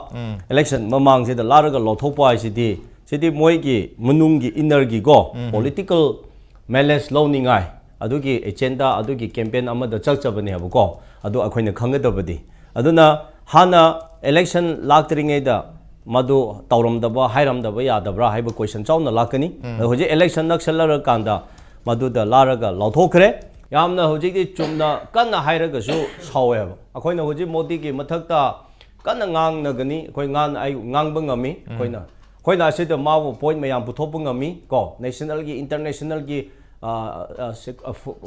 ꯏꯂꯦꯛꯁꯟ ꯃꯃꯥꯡꯁꯤꯗ ꯂꯥꯛꯂꯒ ꯂꯧꯊꯣꯛꯄ ꯍꯥꯏꯁꯤꯗꯤ, ꯁꯤꯗꯤ ꯃꯣꯏꯒꯤ ꯃꯅꯨꯡꯒꯤ, ꯏꯟꯅꯔꯒꯤꯀꯣ, ꯄꯣꯂꯤꯇꯤꯀꯦꯜ ꯃꯥꯏꯂꯦꯖ ꯂꯧꯅꯤꯡꯉꯥꯏ ꯑꯗꯨꯒꯤ ꯑꯦꯖꯦꯟꯗꯥ, ꯑꯗꯨꯒꯤ ꯀꯦꯝꯄꯦꯟ ꯑꯃꯗ ꯆꯠꯆꯕꯅꯦꯕꯀꯣ꯫ ꯑꯗꯨ ꯑꯩꯈꯣꯏꯅ ꯈꯪꯒꯗꯕꯗꯤ, ꯑꯗꯨꯅ ꯍꯥꯟꯅ ꯏꯂꯦꯛꯁꯟ ꯂꯥꯛꯇ꯭ꯔꯤꯉꯩꯗ ꯃꯗꯨ ꯇꯧꯔꯝꯗꯕ, ꯍꯥꯏꯔꯝꯗꯕ ꯌꯥꯗꯕ꯭ꯔꯥ ꯍꯥꯏꯕ ꯀꯣꯏꯁꯟ ꯆꯥꯎꯅ ꯂꯥꯛꯀꯅꯤ꯫ ꯑꯗꯣ ꯍꯧꯖꯤꯛ ꯏꯂꯦꯛꯁꯟ ꯅꯛꯁꯜꯂꯔꯀꯥꯟꯗ ꯃꯗꯨꯗ ꯂꯥꯛꯂꯒ ꯂꯧꯊꯣꯛꯈ꯭ꯔꯦ꯫ ꯌꯥꯝꯅ ꯍꯧꯖꯤꯛꯇꯤ ꯆꯨꯝꯅ ꯀꯟꯅ ꯍꯥꯏꯔꯒꯁꯨ ꯁꯥꯎꯋꯦꯕ꯫ ꯑꯩꯈꯣꯏꯅ ꯍꯧꯖꯤꯛ ꯃꯣꯗꯤꯒꯤ ꯃꯊꯛꯇ ꯀꯟꯅ ꯉꯥꯡꯅꯒꯅꯤ, ꯑꯩꯈꯣꯏ ꯉꯥꯡ-, ꯑꯩ ꯉꯥꯡꯕ ꯉꯝꯃꯤ ꯑꯩꯈꯣꯏꯅ꯫ ꯑꯩꯈꯣꯏꯅ ꯑꯁꯤꯗ ꯃꯥꯕꯨ ꯄꯣꯏꯟ ꯃꯌꯥꯝ ꯄꯨꯊꯣꯛꯄ ꯉꯝꯃꯤ ꯀꯣ, ꯅꯦꯁꯅꯦꯜꯒꯤ, ꯏꯟꯇꯔꯅꯦꯁꯅꯦꯜꯒꯤ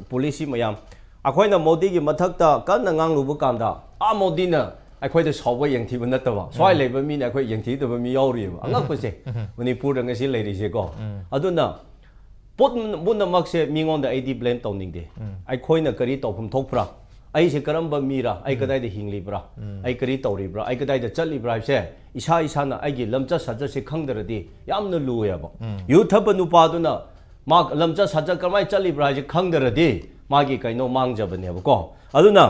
ꯄꯣꯂꯤꯁꯤ ꯃꯌꯥꯝ꯫ ꯑꯩꯈꯣꯏꯅ ꯃꯣꯗꯤꯒꯤ ꯃꯊꯛꯇ ꯀꯟꯅ ꯉꯥꯡꯂꯨꯕ ꯀꯥꯟꯗ, ꯑꯥ, ꯃꯣꯗꯤꯅ ꯑꯩꯈꯣꯏꯗ ꯁꯥꯎꯕ ꯌꯦꯡꯊꯤꯕ ꯅꯠꯇꯕ, ꯁ꯭ꯋꯥꯏ ꯂꯩꯕ ꯃꯤꯅ ꯑꯩꯈꯣꯏ ꯌꯦꯡꯊꯤꯗꯕ ꯃꯤ ꯌꯥꯎꯔꯤꯑꯕ꯫ ꯑꯉꯛꯄꯁꯦ, ꯃꯅꯤꯄꯨꯔꯗ ꯉꯁꯤ ꯂꯩꯔꯤꯁꯦꯀꯣ꯫ ꯑꯗꯨꯅ ꯄꯣꯠ ꯄꯨꯝꯅꯃꯛꯁꯦ ꯃꯤꯉꯣꯟꯗ ꯑꯩꯗꯤ ꯕ꯭ꯂꯦꯝ ꯇꯧꯅꯤꯡꯗꯦ꯫ ꯑꯩꯈꯣꯏꯅ ꯀꯔꯤ ꯇꯧꯐꯝ ꯊꯣꯛꯄ꯭ꯔꯥ? ꯑꯩꯁꯦ ꯀꯔꯝꯕ ꯃꯤꯔꯥ? ꯑꯩ ꯀꯗꯥꯏꯗ ꯍꯤꯡꯂꯤꯕ꯭ꯔꯥ? ꯑꯩ ꯀꯔꯤ ꯇꯧꯔꯤꯕ꯭ꯔꯥ? ꯑꯩ ꯀꯗꯥꯏꯗ ꯆꯠꯂꯤꯕ꯭ꯔꯥ ꯍꯥꯏꯕꯁꯦ ꯏꯁꯥ ꯏꯁꯥꯅ ꯑꯩꯒꯤ ꯂꯝꯆꯠ ꯁꯥꯖꯠꯁꯦ ꯈꯪꯗ꯭ꯔꯗꯤ ꯌꯥꯝꯅ ꯂꯨꯏꯌꯦꯕ꯫ ꯌꯨ ꯊꯛꯄ ꯅꯨꯄꯥꯗꯨꯅ ꯃꯥ ꯂꯝꯆꯠ ꯁꯥꯖꯠ ꯀꯃꯥꯏꯅ ꯆꯠꯂꯤꯕ꯭ꯔꯥ ꯍꯥꯏꯁꯦ ꯈꯪꯗ꯭ꯔꯗꯤ ꯃꯥꯒꯤ ꯀꯩꯅꯣ ꯃꯥꯡꯖꯕꯅꯦꯕꯀꯣ꯫ ꯑꯗꯨꯅ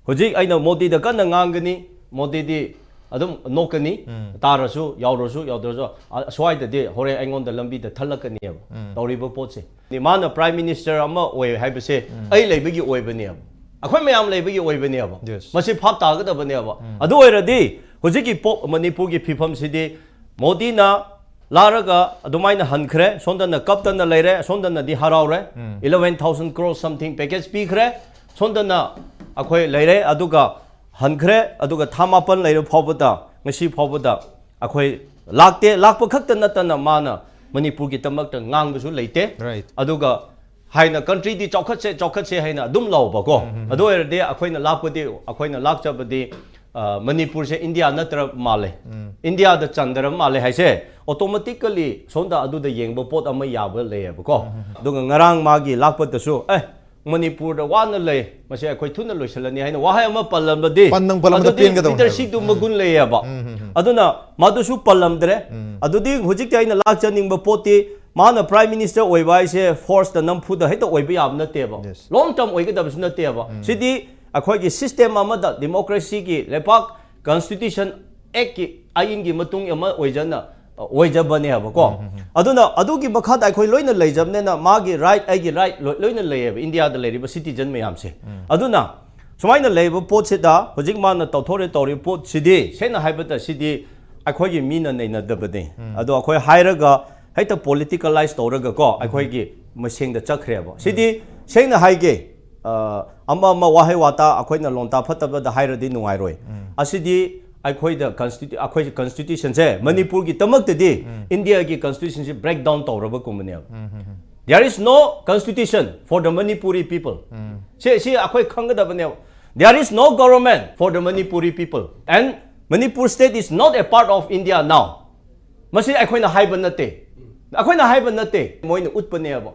ꯍꯧꯖꯤꯛ ꯑꯩꯅ ꯃꯣꯗꯤꯗ ꯀꯟꯅ ꯉꯥꯡꯒꯅꯤ, ꯃꯣꯗꯤꯗꯤ ꯑꯗꯨꯝ ꯅꯣꯛꯀꯅꯤ, ꯇꯥꯔꯁꯨ, ꯌꯥꯎꯔꯁꯨ ꯌꯥꯎꯗ꯭ꯔꯁꯨ, ꯑ-, ꯑꯁ꯭ꯋꯥꯏꯗꯗꯤ ꯍꯣꯔꯦꯟ ꯑꯩꯉꯣꯟꯗ ꯂꯝꯕꯤꯗ ꯊꯠꯂꯛꯀꯅꯦꯕ ꯇꯧꯔꯤꯕ ꯄꯣꯠꯁꯦ꯫ ꯃꯥꯅ ꯄ꯭ꯔꯥꯏꯝ ꯃꯤꯅꯤꯁꯇꯔ ꯑꯃ ꯑꯣꯏ ꯍꯥꯏꯕꯁꯦ ꯑꯩ ꯂꯩꯕꯒꯤ ꯑꯣꯏꯕꯅꯦꯕ, ꯑꯩꯈꯣꯏ ꯃꯌꯥꯝ ꯂꯩꯕꯒꯤ ꯑꯣꯏꯕꯅꯦꯕ꯫ Yes. ꯃꯁꯤ ꯚꯥꯞ ꯇꯥꯒꯗꯕꯅꯦꯕ꯫ ꯑꯗꯨ ꯑꯣꯏꯔꯗꯤ ꯍꯧꯖꯤꯛꯀꯤ ꯄꯣ-, ꯃꯅꯤꯄꯨꯔꯒꯤ ꯐꯤꯕꯝꯁꯤꯗꯤ ꯃꯣꯗꯤꯅ ꯂꯥꯔꯒ ꯑꯗꯨꯃꯥꯏꯅ ꯍꯟꯈ꯭ꯔꯦ, ꯁꯣꯝꯗꯅ ꯀꯞꯇꯅ ꯂꯩꯔꯦ, ꯁꯣꯝꯗꯅꯗꯤ ꯍꯔꯥꯎꯔꯦ꯫ Eleven thousand crore something package ꯄꯤꯈ꯭ꯔꯦ, ꯁꯣꯝꯗꯅ ꯑꯩꯈꯣꯏ ꯂꯩꯔꯦ꯫ ꯑꯗꯨꯒ ꯍꯟꯈ꯭ꯔꯦ, ꯑꯗꯨꯒ ꯊꯥ ꯃꯥꯄꯟ ꯂꯩꯔ ꯐꯥꯎꯕꯗ, ꯉꯁꯤ ꯐꯥꯎꯕꯗ ꯑꯩꯈꯣꯏ ꯂꯥꯛꯇꯦ꯫ ꯂꯥꯛꯄ ꯈꯛꯇ ꯅꯠꯇꯅ ꯃꯥꯅ ꯃꯅꯤꯄꯨꯔꯒꯤꯗꯃꯛꯇ ꯉꯥꯡꯕꯁꯨ ꯂꯩꯇꯦ꯫ Right. ꯑꯗꯨꯒ ꯍꯥꯏꯅ ꯀꯟꯇ꯭ꯔꯤꯗꯤ ꯆꯥꯎꯈꯠꯁꯦ, ꯆꯥꯎꯈꯠꯁꯦ ꯍꯥꯏꯅ ꯑꯗꯨꯝ ꯂꯥꯎꯕꯀꯣ꯫ ꯑꯗꯨ ꯑꯣꯏꯔꯗꯤ ꯑꯩꯈꯣꯏꯅ ꯂꯥꯛꯄꯗꯤ, ꯑꯩꯈꯣꯏꯅ ꯂꯥꯛꯆꯕꯗꯤ, ꯑ, ꯃꯅꯤꯄꯨꯔꯁꯦ ꯏꯟꯗꯤꯌꯥ ꯅꯠꯇ꯭ꯔ ꯃꯥꯜꯂꯦ, ꯏꯟꯗꯤꯌꯥꯗ ꯆꯟꯗ꯭ꯔ ꯃꯥꯜꯂꯦ ꯍꯥꯏꯁꯦ, automatically ꯁꯣꯝꯗ ꯑꯗꯨꯗ ꯌꯦꯡꯕ ꯄꯣꯠ ꯑꯃ ꯌꯥꯕ ꯂꯩꯌꯦꯕꯀꯣ꯫ ꯑꯗꯨꯒ ꯉꯔꯥꯡ ꯃꯥꯒꯤ ꯂꯥꯛꯄꯗꯁꯨ, ꯑꯦ, ꯃꯅꯤꯄꯨꯔꯗ ꯋꯥꯅ ꯂꯩ, ꯃꯁꯤ ꯑꯩꯈꯣꯏ ꯊꯨꯅ ꯂꯣꯏꯁꯤꯜꯂꯅꯤ ꯍꯥꯏꯅ ꯋꯥꯍꯩ ꯑꯃ ꯄꯜꯂꯝꯕꯗꯤ, ꯄꯟꯗꯪ ꯄꯜꯂꯝꯕꯗ ꯑꯗꯨꯗꯤ ꯄꯦꯟꯒꯗꯧꯅꯦꯕ꯫ ꯂꯤꯗꯔꯁꯤꯞꯇꯨ ꯃꯒꯨꯟ ꯂꯩꯌꯦꯕ꯫ ꯑꯗꯨꯅ ꯃꯗꯨꯁꯨ ꯄꯜꯂꯝꯗ꯭ꯔꯦ꯫ ꯑꯗꯨꯗꯤ ꯍꯧꯖꯤꯛꯇꯤ ꯑꯩꯅ ꯂꯥꯛꯆꯅꯤꯡꯕ ꯄꯣꯠꯇꯤ, ꯃꯥꯅ ꯄ꯭ꯔꯥꯏꯝ ꯃꯤꯅꯤꯁꯇꯔ ꯑꯣꯏꯕ ꯍꯥꯏꯁꯦ ꯐꯣꯔꯁꯇ ꯅꯝꯐꯨꯗ ꯍꯦꯛꯇ ꯑꯣꯏꯕ ꯌꯥꯕ ꯅꯠꯇꯦꯕ꯫ Yes. ꯂꯣꯡ ꯇꯔꯝ ꯑꯣꯏꯒꯗꯕꯁꯨ ꯅꯠꯇꯦꯕ꯫ ꯁꯤꯗꯤ ꯑꯩꯈꯣꯏꯒꯤ ꯁꯤꯁꯇꯦꯝ ꯑꯃꯗ, ꯗꯦꯃꯣꯀ꯭ꯔꯦꯁꯤꯒꯤ ꯂꯩꯄꯥꯛ, ꯀꯟꯁꯇꯤꯇ꯭ꯌꯨꯁꯟ ꯑꯦꯛꯀꯤ ꯑꯥꯏꯟꯒꯤ ꯃꯇꯨꯡ ꯑꯃ ꯑꯣꯏꯖꯅ, ꯑꯣꯏꯖꯕꯅꯦꯕꯀꯣ꯫ ꯑꯗꯨꯅ ꯑꯗꯨꯒꯤ ꯃꯈꯥꯗ ꯑꯩꯈꯣꯏ ꯂꯣꯏꯅ ꯂꯩꯖꯕꯅꯤꯅ ꯃꯥꯒꯤ ꯔꯥꯏꯠ, ꯑꯩꯒꯤ ꯔꯥꯏꯠ ꯂꯣꯏ-, ꯂꯣꯏꯅ ꯂꯩꯌꯦꯕ ꯏꯟꯗꯤꯌꯥꯗ ꯂꯩꯔꯤꯕ ꯁꯤꯇꯤꯖꯟ ꯃꯌꯥꯝꯁꯦ꯫ ꯑꯗꯨꯅ ꯁꯨꯃꯥꯏꯅ ꯂꯩꯕ ꯄꯣꯠꯁꯤꯗ ꯍꯧꯖꯤꯛ ꯃꯥꯅ ꯇꯧꯊꯣꯔꯛꯑꯦ ꯇꯧꯔꯤꯕ ꯄꯣꯠꯁꯤꯗꯤ, ꯁꯦꯡꯅ ꯍꯥꯏꯕꯗ, ꯁꯤꯗꯤ ꯑꯩꯈꯣꯏꯒꯤ ꯃꯤꯅ ꯅꯩꯅꯗꯕꯅꯤ꯫ ꯑꯗꯣ ꯑꯩꯈꯣꯏ ꯍꯥꯏꯔꯒ ꯍꯦꯛꯇ ꯄꯣꯂꯤꯇꯤꯀꯦꯂꯥꯏꯁ ꯇꯧꯔꯒꯀꯣ ꯑꯩꯈꯣꯏꯒꯤ ꯃꯁꯦꯡꯗ ꯆꯠꯈ꯭ꯔꯦꯕ꯫ ꯁꯤꯗꯤ ꯁꯦꯡꯅ ꯍꯥꯏꯒꯦ, ꯑ, ꯑꯃ ꯑꯃ ꯋꯥꯍꯩ ꯋꯥꯇꯥ ꯑꯩꯈꯣꯏꯅ ꯂꯣꯟꯇꯥ ꯐꯠꯇꯕꯗ ꯍꯥꯏꯔꯗꯤ ꯅꯨꯡꯉꯥꯏꯔꯣꯏ꯫ ꯑꯁꯤꯗꯤ ꯑꯩꯈꯣꯏꯗ ꯀꯟꯁꯇꯤꯇ꯭ꯌꯨ ꯑꯩꯈꯣꯏ ꯀꯟꯁꯇꯤꯇ꯭ꯌꯨꯁꯟꯁꯦ ꯃꯅꯤꯄꯨꯔꯒꯤ ꯗꯃꯛꯇꯗꯤ ꯏꯟꯗꯤꯌꯥꯒꯤ ꯀꯟꯁꯇꯤꯇ꯭ꯌꯨꯁꯟꯁꯤ ꯕ꯭ꯔꯦꯛ ꯗꯥꯎꯟ ꯇꯧꯔꯕꯒꯨꯝꯕꯅꯦꯕ. There is no constitution for the Manipuri people. ꯁꯤ ꯁꯤ ꯑꯩꯈꯣꯏ ꯈꯪꯒꯗꯕꯅꯦꯕ. There is no government for the Manipuri people and Manipur state is not a part of India now. ꯃꯁꯤ ꯑꯩꯈꯣꯏꯅ ꯍꯥꯏꯕ ꯅꯠꯇꯦ. ꯑꯩꯈꯣꯏꯅ ꯍꯥꯏꯕ ꯅꯠꯇꯦ, ꯃꯣꯏꯅ ꯎꯠꯄꯅꯦꯕ.